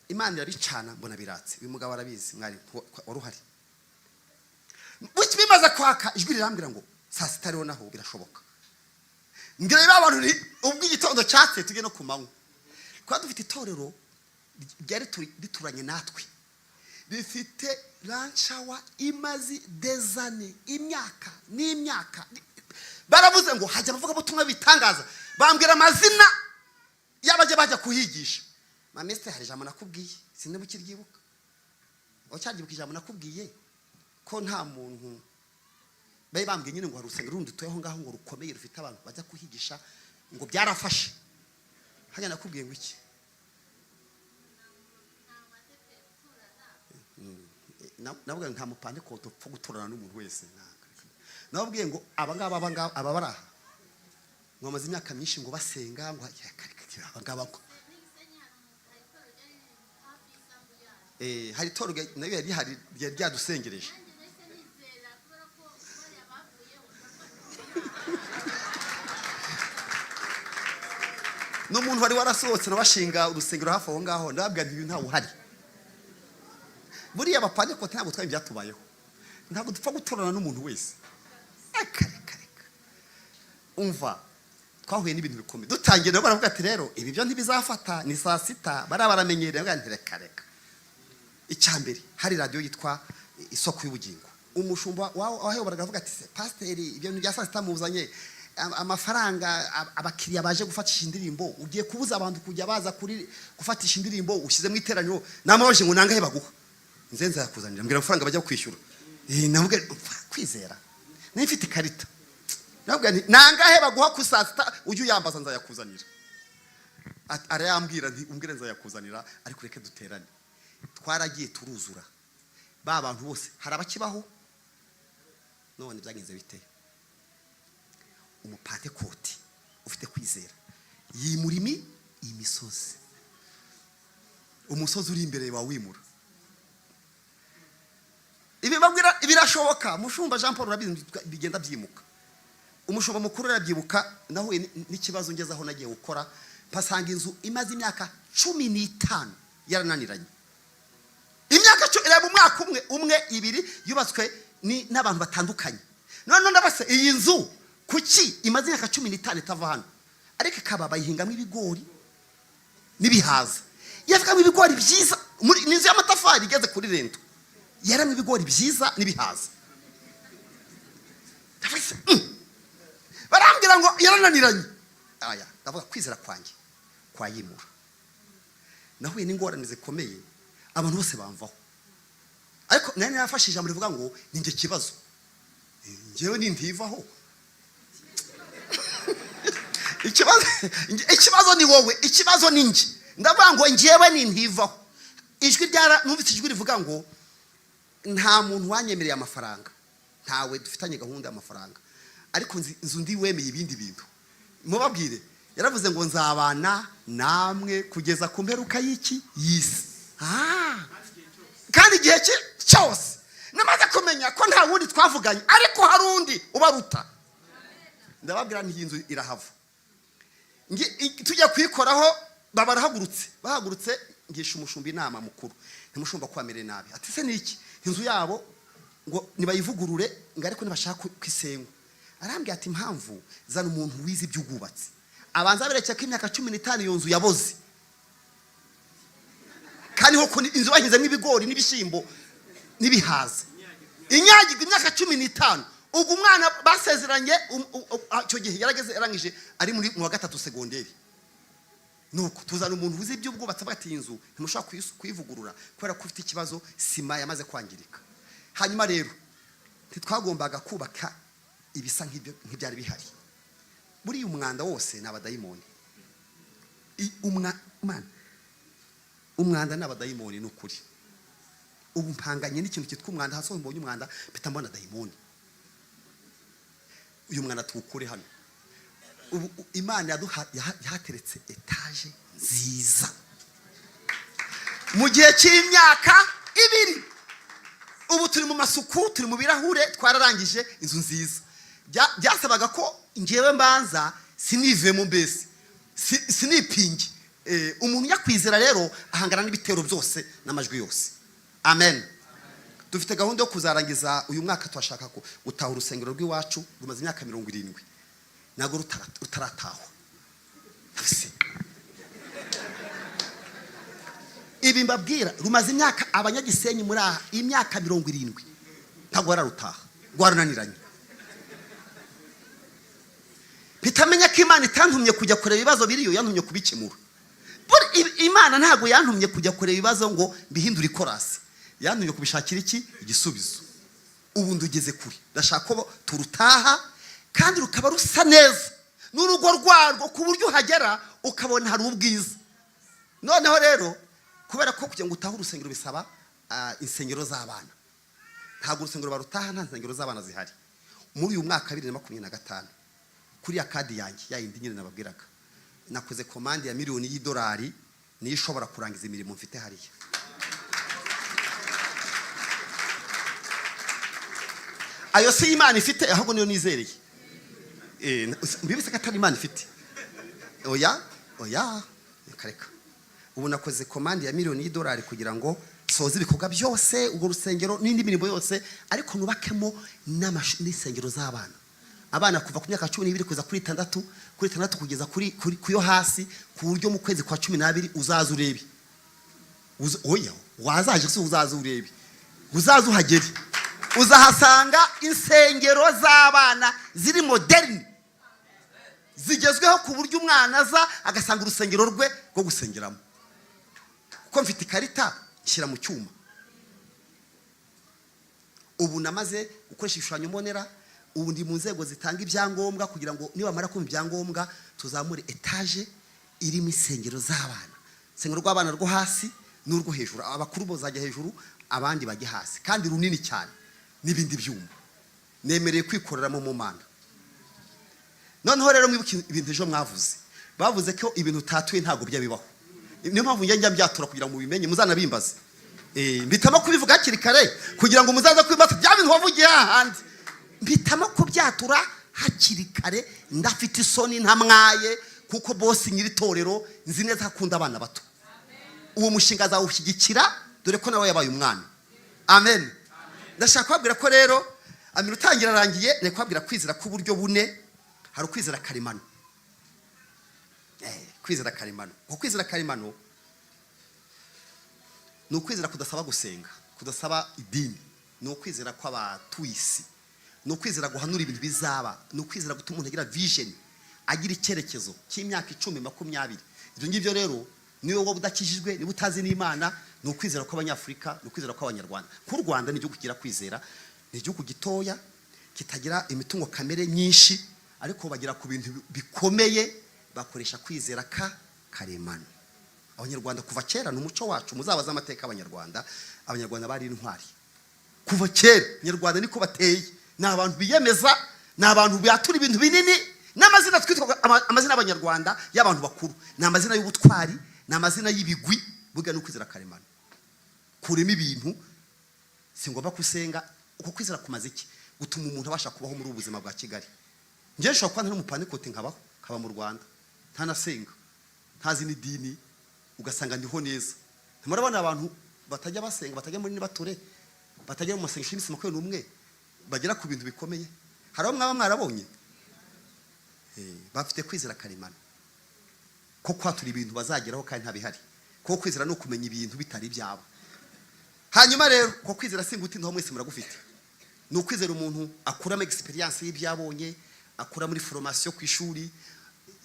Imana irabicana, mbona biratse. Uyu mugabo arabizi, mwari wari uhari. Bimaze kwaka, ijwi rirambwira ngo saa sita rero naho birashoboka. Mbwira rero abantu nti ubwo igitondo cyatse tujye no ku manywa. Kuba dufite itorero ryari rituranye natwe rifite lunch hour imaze des années, imyaka n'imyaka, baravuze ngo hajya abavugabutumwa bitangaza, bambwira amazina y'abajya bajya kuhigisha. Mamesite, hari ijambo nakubwiye, sinzi ukiryibuka. Ucyaryibuka ijambo nakubwiye ko nta muntu bari bambwiye nyine ngo hari urusengero rundi rutuye aho ngaho ngo rukomeye, rufite abantu bajya kuhigisha, ngo byarafashe hajya? Nakubwiye ngo iki? Navuga ngo nta mupantekote upfa guturana n'umuntu wese. Nababwiye ngo aba ngaba, aba ngaba, aba bari aha ngo bamaze imyaka myinshi ngo basenga, ngo aba ngaba ngo hari itorero nayo yari rihari ryari ryadusengereje. N'umuntu wari warasohotse nawe ashinga urusengero hafi aho ngaho. Ndababwira nti uyu ntawe uhari. Buriya abapantekote ntabwo twari byatubayeho, ntabwo dupfa guturana n'umuntu wese. Reka, reka, reka. Umva, twahuye n'ibintu bikomeye dutangiye, nabo baravuga ati rero ibi byo ntibizafata, ni saa sita bariya baramenyereye. Ndavuga nti reka, reka. Icya mbere, hari radiyo yitwa Isoko y'Ubugingo. Umushumba wahayoboraga avuga ati: "Se pasiteri, ibyo bintu bya saa sita muzanye amafaranga, abakiriya baje gufatisha indirimbo, ugiye kubuza abantu kujya baza kuri gufatisha indirimbo ushyizemo iteraniro." Namubajije ngo nangahe baguha, nze nzayakuzanira, mbwira amafaranga bajya kwishyura. Namubwira mpfa kwizera, niba mfite ikarita, namubwira nti nangahe baguha ku saa sita, ujye uyambaza nzayakuzanira. Arayambwira nti umbwire nzayakuzanira, ariko reke duterane. Twaragiye turuzura, ba bantu bose hari abakibaho none. Byagenze bite? Umupantekoti ufite kwizera yimura imisozi. Umusozi uri imbere wawimura. Ibi babwira birashoboka. Mushumba Jean Paul urabizi, bigenda byimuka. Umushumba mukuru arabyibuka. Nahuye n'ikibazo ngeze aho nagiye gukora, mpasanga inzu imaze imyaka 15 yarananiranye. Imyaka ireba umwaka umwe, umwe, ibiri, yubatswe n'abantu batandukanye. None ndabase iyi nzu kuki imaze imyaka 15 itava hano, ariko ikaba bayihingamo ibigori n'ibihaza, yavugamo ibigori byiza ni inzu y'amatafari igeze kuri rento, yaramo ibigori byiza n'ibihaza. Ndavuga se, Barambwira ngo yarananiranye. Aya ndavuga kwizera kwanjye kwayimura. Nahuye n'ingorane zikomeye, abantu bose bamvaho, ariko nari narafashe ijambo rivuga ngo ni njye kibazo. Njyewe nintivaho ikibazo, ikibazo ni wowe, ikibazo ni njye. Ndavuga ngo njyewe nintivaho. Ijwi ryara numvise ijwi rivuga ngo nta muntu wanyemereye amafaranga, ntawe dufitanye gahunda y'amafaranga, ariko nzi undi wemeye ibindi bintu. Mubabwire, yaravuze ngo nzabana namwe kugeza ku mperuka y'iki y'isi. Kandi igihe cyose namaze kumenya ko nta wundi twavuganye, ariko hari undi ubaruta. Ndababwira nti iyi nzu irahava. Tujya kuyikoraho, baba barahagurutse, bahagurutse ngisha umushumba inama mukuru, ntimushumba ko amereye nabi. Ati se niki? Inzu yabo ngo nibayivugurure, ngo ariko nibashaka ko isenywa. Arambwira ati impamvu, zana umuntu wize iby'ubwubatsi abanza aberekeye ko imyaka 15 iyo nzu yaboze, kandi koko inzu bahinzemo ibigori n'ibishyimbo n'ibihaza, inyagirwa imyaka 15. Ubwo umwana basezeranye icyo gihe yarageze, yarangije, ari muri mu wa gatatu segonderi. Nuko tuzana umuntu uzi iby'ubwubatsi, avuga ati iyi nzu ntimushobora kuyivugurura kubera ko ufite ikibazo, sima yamaze kwangirika. Hanyuma rero ntitwagombaga kubaka ibisa nk'ibyo, nk'ibyari bihari. Buriya umwanda wose ni abadayimoni. Man, umwanda ni abadayimoni, ni ukuri. Ubu mpanganye n'ikintu cyitwa umwanda. Hasi mbonye umwanda mpita mbona dayimoni. Uyu mwanda tuwukure hano. Ubu Imana yahateretse etaje nziza mu gihe cy'imyaka 2. Ubu turi mu masuku, turi mu birahure, twararangije inzu nziza. Byasabaga ko ngewe mbanza sinivemo, mbese sinipinge. Umuntu yakwizera rero ahangana n'ibitero byose n'amajwi yose. Amen. Dufite gahunda yo kuzarangiza uyu mwaka. Turashaka gutaha urusengero rw'iwacu, rumaze imyaka 70 ntabwo rutaratahwa. Se, ibi mbabwira rumaze imyaka, abanyagisenyi muri aha, imyaka 70 ntabwo bararutaha, rwarananiranye. Mpita menya ko Imana itantumye kujya kureba ibibazo biriyo, yantumye kubikemura. Imana ntabwo yantumye kujya kureba ibibazo ngo mbihindure ikorasi, yantumye kubishakira iki? Igisubizo. Ubu ndugeze kure, ndashaka ko turutaha kandi rukaba rusa neza n'urugo rwarwo, ku buryo uhagera ukabona hari ubwiza. Noneho rero kubera ko kugira ngo utahe urusengero bisaba insengero z'abana, ntabwo urusengero barutaha nta nsengero z'abana zihari. Muri uyu mwaka 2025, kuri ya kadi yanjye ya yindi nyine nababwiraga, nakoze komande ya miliyoni y'idolari, niyo ishobora kurangiza imirimo mfite hariya. Ayo si Imana ifite, ahubwo niyo nizereye. Mbibise ko atari Imana ifite. Oya, oya, reka. Ubu nakoze komande ya miliyoni y'idolari kugira ngo soze ibikorwa byose, urwo rusengero n'indi mirimo yose, ariko nubakemo n'insengero z'abana, abana kuva ku myaka 12 kugeza kuri 6, kuri 6 kugeza kuri kuyo hasi, ku buryo mu kwezi kwa 12 uzaza urebe. Oya, wazaje se? Uzaza urebe, uzaza uhagere, uzahasanga insengero z'abana ziri moderne, zigezweho, ku buryo umwana aza agasanga urusengero rwe rwo gusengeramo. Kuko mfite ikarita nshyira mu cyuma. Ubu namaze gukoresha ibishushanyo mbonera, ubu ndi mu nzego zitanga ibyangombwa kugira ngo nibamara kumva ibyangombwa tuzamure etaje irimo insengero z'abana, urusengero rw'abana rwo hasi n'urwo hejuru. Abakuru bazajya hejuru, abandi bajya hasi, kandi runini cyane n'ibindi byuma nemereye kwikoreramo mu Mana. Noneho rero mwibuke ibintu ejo mwavuze. Bavuze ko ibintu utatuye ntabwo bijya bibaho. Niyo mpamvu njya mbyatura kugira ngo mubimenye, muzanabimbaze. Mpitamo kubivuga hakiri kare kugira ngo muzaze kwibaza bya bintu wavugiye hahandi. Mpitamo kubyatura hakiri kare, ndafite isoni, ntamwaye, kuko bosi nyiri itorero nzi neza ko akunda abana bato. Uwo mushinga azawushyigikira, dore ko nawe yabaye umwana. Amen. Ndashaka kubabwira ko rero amira utangira arangiye. Ni kubabwira kwizera k'uburyo bune. Hari ukwizera karemano. Kwizera karemano, uko kwizera karemano ni ukwizera kudasaba gusenga, kudasaba idini, ni ukwizera kw'abatuye isi, ni ukwizera guhanura ibintu bizaba, ni ukwizera gutuma umuntu agira vision. Agira icyerekezo cy'imyaka 10, 20. Ibyo ngibyo rero, niyo wowe udakijijwe, niba utazi n'Imana, ni ukwizera kw'Abanyafurika, ni ukwizera kw'Abanyarwanda. Nk'u Rwanda ni igihugu kigira kwizera, ni igihugu gitoya kitagira imitungo kamere myinshi, ariko bagera ku bintu bikomeye bakoresha kwizera ka karemano. Abanyarwanda kuva kera ni umuco wacu. Muzabaze amateka y'Abanyarwanda. Abanyarwanda bari intwari kuva kera. Abanyarwanda niko bateye, ni abantu biyemeza, ni abantu batura ibintu binini. N'amazina twitwa, amazina y'Abanyarwanda y'abantu bakuru, ni amazina y'ubutwari, ni amazina y'ibigwi. Burya ni ukwizera karemano kurema ibintu. Si ngombwa kusenga. Uko kwizera kumaze iki? Gutuma umuntu abasha kubaho muri ubu buzima bwa Kigali. Njyewe nshobora kuba ntari umupantekote, nkabaho, nkaba mu Rwanda ntanasenga, ntazi n'idini, ugasanga ndiho neza. Ntimurabona abantu batajya basenga, batajya muri nibature, batajya mu masengesho y'iminsi 21, bagera ku bintu bikomeye? Hari abo mwaba mwarabonye? Bafite kwizera karemano ko kwatura ibintu bazageraho kandi ntabihari. Kuko kwizera ni ukumenya ibintu bitari ibyabo. Hanyuma rero, ko kwizera singutindaho, mwese muragufite. Ni ukwizera umuntu akuramo experience y'ibyo yabonye, akura muri formation ku ishuri,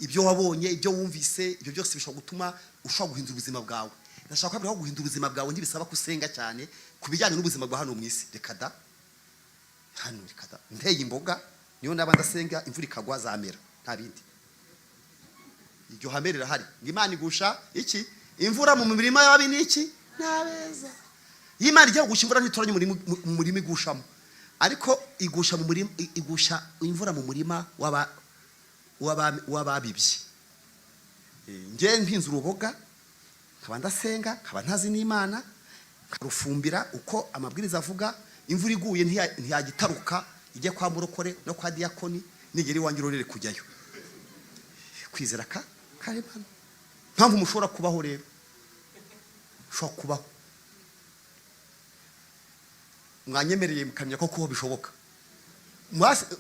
ibyo wabonye, ibyo wumvise. Ibyo byose bishobora gutuma ushobora guhindura ubuzima bwawe. Ndashaka kubabwira ko guhindura ubuzima bwawe ntibisaba ko usenga cyane ku bijyanye n'ubuzima bwa hano mu isi. Reka da, hano reka da. Nteye imboga, niyo naba ndasenga, imvura ikagwa zamera, nta bindi. Iryo hame rirahari ngo Imana igusha iki? Imvura mu mirima y'ababi n'iki? N'abeza. Iyo Imana igiye kugusha imvura, ntitoranya mu murima igushamo, ariko igusha mu murima, igusha imvura mu murima w'ababibye. Njye mpinze uruboga, nkaba ndasenga, nkaba ntazi n'Imana, nkarufumbira uko amabwiriza avuga, imvura iguye ntiyagitaruka ijye kwa murokore no kwa diyakoni, nigera iwanjye urorere kujyayo. Kwizera ka karemano. Mpamvu mushobora kubaho rero, ushobora kubaho, mwanyemereye mukamenya ko kubaho bishoboka.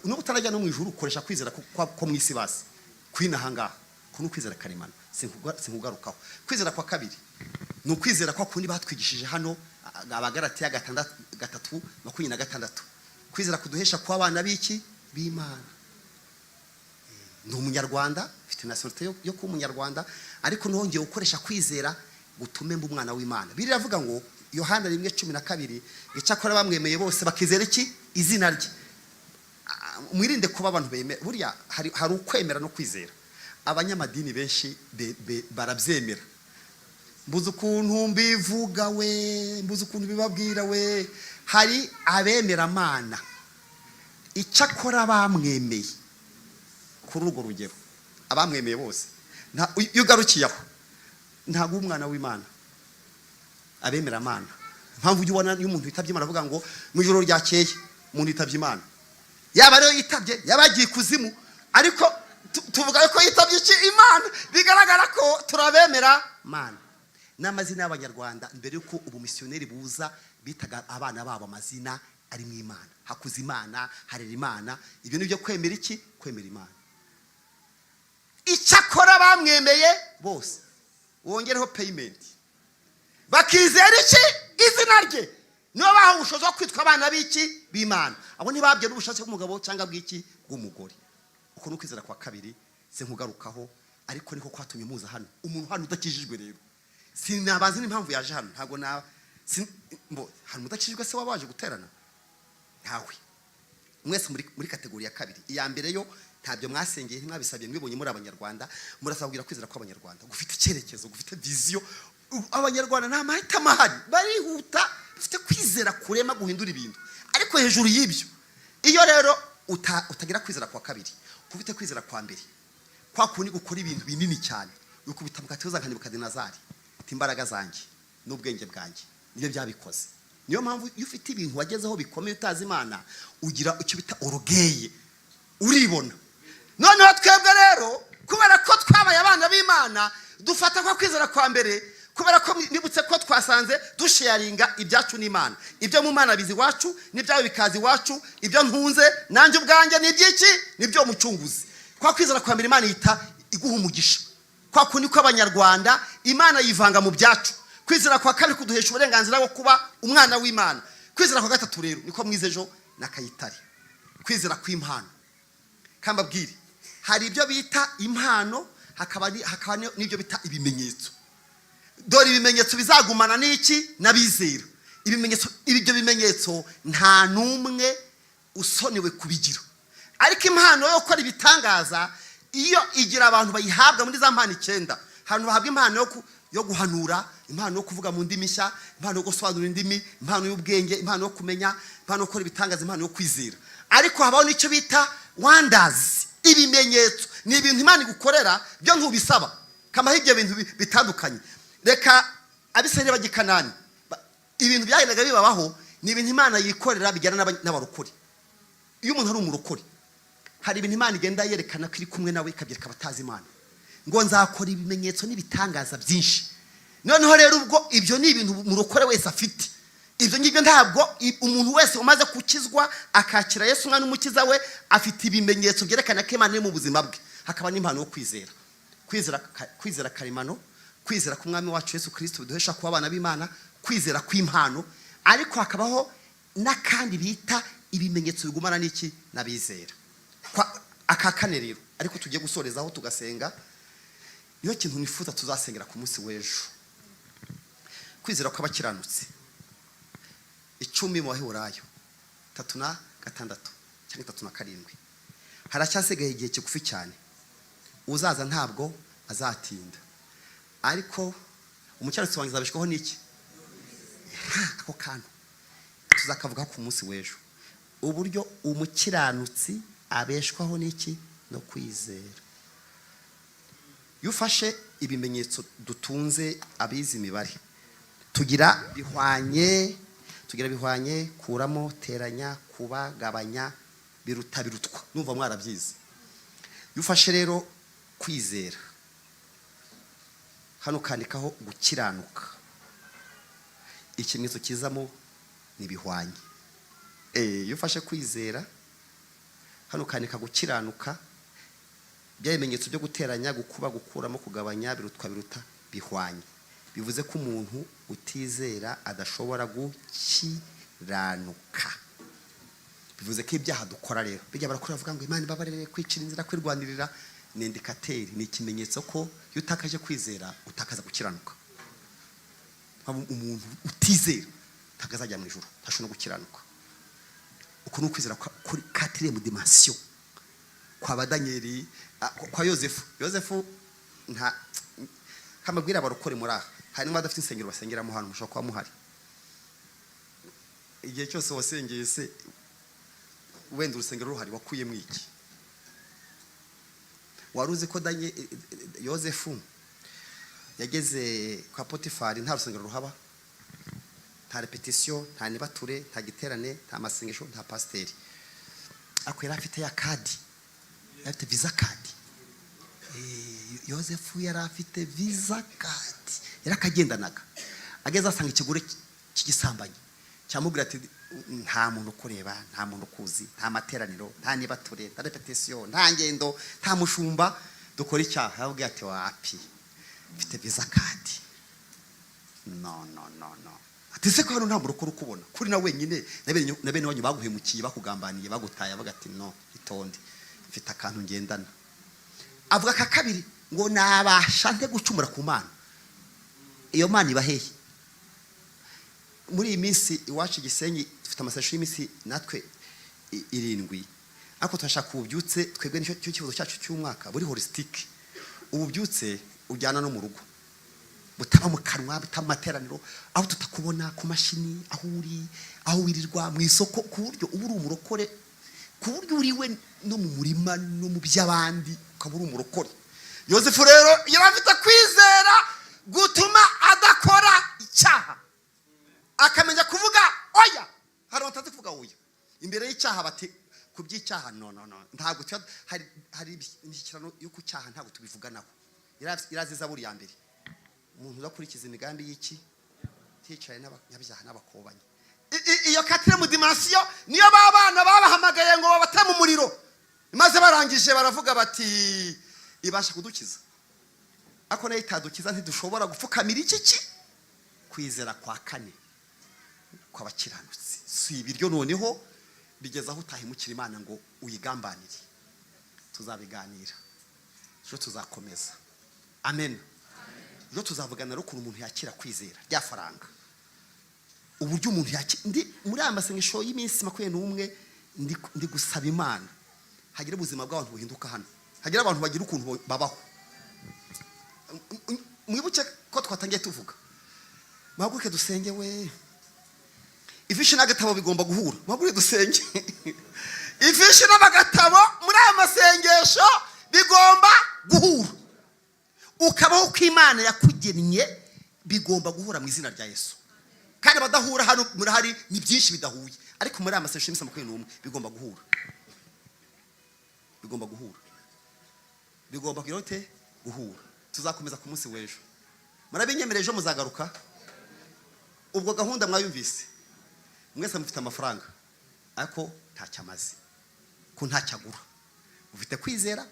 N'ubu utarajya no mu ijuru, ukoresha kwizera ko mu isi, basi kwina ahangaha. Ko ni ukwizera karemano, sinkugarukaho. Kwizera kwa kabiri ni ukwizera kwa kundi batwigishije hano, Abagaratiya 3:26. Kwizera kuduhesha kuba abana b'iki? B'Imana. Ni Umunyarwanda, mfite nationalité yo kuba Umunyarwanda, ariko nongeye gukoresha kwizera gutume mba umwana w'Imana. Biriya avuga ngo, Yohana 1:12, icyakora bamwemeye bose bakizera iki? Izina rye. Mwirinde kuba abantu bemera. Buriya hari ukwemera no kwizera. Abanyamadini benshi barabyemera. Mbuze ukuntu mbivuga we, mbuze ukuntu bibabwira we. Hari abemeramana, icyakora bamwemeye kuri urwo rugero, abamwemeye bose. Iyo ugarukiye aho, ntabwo umwana w'Imana. Abemeramana, impamvu ujya ubona iyo umuntu yitabye Imana avuga ngo mu ijoro ryakeye umuntu yitabye Imana, yaba ariyo yitabye, yaba yagiye ikuzimu, ariko tuvuga ko yitabye iki? Imana. Bigaragara ko turabemera Mana. N'amazina y'Abanyarwanda mbere y'uko ubumisiyoneri buza, bitaga abana babo amazina ari mu Imana: Hakuzimana, Harerimana. Ibyo ni byo kwemera iki? Kwemera Imana. Icyakora bamwemeye bose, wongereho payment, bakizera iki? Izina rye. Nibo bahawe ubushobozi bwo kwitwa abana b'iki? B'Imana. Abo ntibabye n'ubushake bw'umugabo cyangwa bw'iki? Bw'umugore. Uko ni ukwizera kwa kabiri, sinkugarukaho, ariko niko kwatumye muza hano. Umuntu hano udakijijwe rero, sinabazi n'impamvu yaje hano. Ntabwo na mbo hari umudakijijwe se waba waje guterana? Ntawe. Mwese muri catégorie ya kabiri. Iya mbere yo ntabyo mwasengeye, ntimwabisabye, mwibonye muri Abanyarwanda. Murasabwira kwizera kw'Abanyarwanda gufite icyerekezo, gufite vision. Abanyarwanda nta mahitamo ahari, barihuta, bafite kwizera kurema, guhindura ibintu. Ariko hejuru y'ibyo, iyo rero utagira kwizera kwa kabiri, ufite kwizera kwa mbere, kwa kundi gukora ibintu binini cyane, wikubita mu gatuza nka Nebukadinezari, ati imbaraga zanjye n'ubwenge bwanjye nibyo byabikoze. Niyo mpamvu iyo ufite ibintu wagezeho bikomeye utazi Imana, ugira icyo bita orgueil, uribona. Noneho twebwe rero, kubera ko twabaye abana b'Imana, dufata ko kwizera kwa mbere, kubera ko nibutse ko twasanze dusharinga ibyacu n'Imana. Ibyo mu Mana biza iwacu, n'ibyawe bikaza iwacu. Ibyo ntunze nanjye ubwanjye ni iby'iki? Ni ibyo Mucunguzi. Kwa kwizera kwa mbere, Imana yita iguha umugisha. Kwa kundi kw'Abanyarwanda, Imana yivanga mu byacu. Kwizera kwa kabiri kuduhesha uburenganzira bwo kuba umwana w'Imana. Kwizera kwa gatatu rero niko mwize ejo na Kayitare, kwizera kw'impano. Kambabwire, Hari ibyo bita impano, hakaba n'ibyo bita ibimenyetso. Dore ibimenyetso bizagumana n'iki? N'abizera. Ibimenyetso, ibyo bimenyetso nta n'umwe usonewe kubigira. Ariko impano yo gukora ibitangaza, iyo igira abantu bayihabwa muri za mpano icyenda. Ahantu bahabwa impano yo guhanura, impano yo kuvuga mu ndimi nshya, impano yo gusobanura indimi, impano y'ubwenge, impano yo kumenya, impano yo gukora ibitangaza, impano yo kwizera. Ariko habaho n'icyo bita wonders, ibimenyetso. Ni ibintu Imana igukorera, byo ntubisaba. Kamaho ibyo bintu bitandukanye. Reka Abisirayeli bajya i Kanani. Ibintu byagendaga bibabaho ni ibintu Imana yikorera bijyana n'abarokore. Iyo umuntu ari umurokore, hari ibintu Imana igenda yerekana ko iri kumwe nawe, ikabyereka abatazi Imana, ngo nzakora ibimenyetso n'ibitangaza byinshi. Noneho rero ubwo ibyo ni ibintu umurokore wese afite. Ibyo ngibyo ntabwo umuntu wese umaze gukizwa, akakira Yesu umwana umukiza we, afite ibimenyetso byerekana ko Imana iri mu buzima bwe. Hakaba n'impano yo kwizera. Kwizera karemano, kwizera k'Umwami wacu Yesu Kirisito biduhesha kuba abana b'Imana, kwizera kw'impano. Ariko hakabaho n'akandi bita ibimenyetso bigumana n'iki? N'abizera. Aka kane rero, ariko tugiye gusorezaho tugasenga, niyo kintu nifuza tuzasengera ku munsi w'ejo: kwizera kw'abakiranutsi. 10 mu Baheburayo 3:6 cyangwa 3:7: haracyasigaye igihe kigufi cyane, uzaza ntabwo azatinda, ariko umukiranutsi wanjye azabeshwaho n'iki? Ha, ako kantu tuzakavugaho ku munsi w'ejo, uburyo umukiranutsi abeshwaho n'iki? No kwizera. Iyo ufashe ibimenyetso dutunze, abize imibare, tugira bihwanye, kuramo, teranya, kuba, gabanya, biruta, birutwa. Numva mwarabyize. Iyo ufashe rero kwizera hano, ukandikaho gukiranuka, ikimenyetso kizamo ni bihwanye. Iyo ufashe kwizera hano, ukandika gukiranuka, bya bimenyetso byo guteranya, gukuba, gukuramo, kugabanya, birutwa, biruta, bihwanye. Bivuze ko umuntu utizera adashobora gukiranuka. Bivuze ko ibyaha dukora rero bijya barakora, bavuga ngo Imana ibabarire, kwicira inzira, kwirwanirira, ni indicateur, ni ikimenyetso ko iyo utakaje kwizera utakaza gukiranuka. Umuntu utizera ntabwo azajya mu ijuru, ntashobora no gukiranuka. Uku ni ukwizera kuri quatrième dimension kwa ba Daniyeli, kwa Yosefu. Yosefu, nta kamabwira abarokore muri aha, hari n'abadafite insengero basengeramo hano, mushobora kuba muhari. Igihe cyose wasengeye se, wenda urusengero ruhari, wakuyemo iki? Wari uzi ko Yosefu yageze kwa Potifari nta rusengero ruhaba, nta répétition, nta nibature, nta giterane, nta masengesho, nta pasiteri, ariko yari afite ya card, yari afite visa card. Yosefu yari afite visa card, yarakagendanaga. Ageze asanga ikigore cy'igisambanyi, cyamubwira ati: "Nta muntu ukureba, nta muntu ukuzi, nta materaniro, nta nibature, nta répétition, nta ngendo, nta mushumba, dukora icyaha." Yababwiye ati: "Wapi, mfite visa card." "No, no, no, no." Ati: "Se ko hano nta murokore ukubona, kuri na wenyine, na bene wanyu baguhemukiye, bakugambaniye, bagutaye?" Avuga ati: "No, itonde, mfite akantu ngendana." Avuga aka kabiri ngo: "Nabasha nte gucumura ku Mana? Iyo Mana iba hehe?" Muri iyi minsi iwacu i Gisenyi dufite amasengesho y'iminsi natwe 7, ariko turashaka ububyutse. Twebwe nicyo cyo kibazo cyacu cy'umwaka, buri holistic, ububyutse ujyana no mu rugo, butaba mu kanwa, butaba mu materaniro, aho tutakubona ku mashini, aho uri, aho wirirwa mu isoko, ku buryo uba uri umurokore, ku buryo uriwe no mu murima no mu by'abandi ukaba uri umurokore. Yosefu rero yari afite kwizera gutuma adakora icyaha, akamenya kuvuga oya. Hari abatazi kuvuga oya imbere y'icyaha, bati ku by'icyaha no, no, no, ntabwo hari imishyikirano yo ku cyaha, ntabwo tubivuganaho. Irazi Zaburi ya mbere: umuntu udakurikiza imigambi y'iki, ticaye n'abanyabyaha n'abakobanyi. Iyo quatrième dimension niyo ba bana babahamagaye ngo babate mu muriro, maze barangije baravuga bati: "Ibasha kudukiza, ariko nayo itadukiza ntidushobora gupfukamira iki ki." Kwizera kwa kane kw'abakiranutsi si ibiryo. Noneho bigeze aho utahemukira Imana ngo uyigambanire. Tuzabiganira. Ejo tuzakomeza. Amen. Ejo tuzavugana rero ukuntu umuntu yakira kwizera rya faranga, uburyo umuntu yakira. Ndi muri aya masengesho y'iminsi 21, ndi gusaba Imana hagira ubuzima bw'abantu buhinduka hano, hagira abantu bagira ukuntu babaho. Mwibuke ko twatangiye tuvuga: "Muhaguruke dusenge." We, ifishi n'agatabo bigomba guhura. Muhaguruke dusenge. Ifishi n'agatabo muri aya masengesho bigomba guhura, ukabaho uko Imana yakugennye. Bigomba guhura mu izina rya Yesu. Kandi abadahura hano murahari, ni byinshi bidahuye, ariko muri aya masengesho y'iminsi 21 bigomba guhura, bigomba guhura, bigomba kugira ute? Guhura. Tuzakomeza ku munsi w'ejo. Murabinyemereye? Ejo muzagaruka. Ubwo gahunda mwayumvise mwese. Mufite amafaranga ariko ntacyo amaze, ko ntacyo agura. Ufite kwizera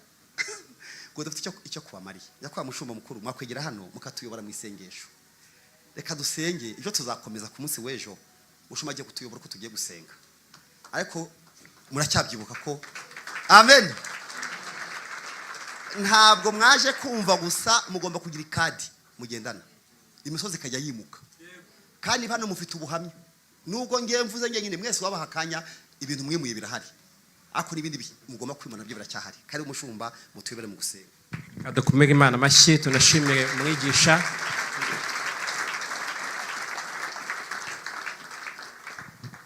ngo dufite icyo kubamariye. Nyakubahwa mushumba mukuru, mwakwegera hano mukatuyobora mu isengesho. Reka dusenge. Ejo tuzakomeza ku munsi w'ejo, mushumba agiye kutuyobora uko tugiye gusenga. Ariko muracyabyibuka ko, amen, ntabwo mwaje kumva gusa, mugomba kugira ikadi mugendana, imisozi ikajya yimuka. Kandi hano mufite ubuhamya, nubwo ngiye mvuze njye nyine, mwese wabaha akanya, ibintu mwimuye birahari, ariko n'ibindi mugomba kwimura nabyo biracyahari. Kandi umushumba mutuyobere mu gusenga. Dukomere Imana amashyi, tunashimire umwigisha.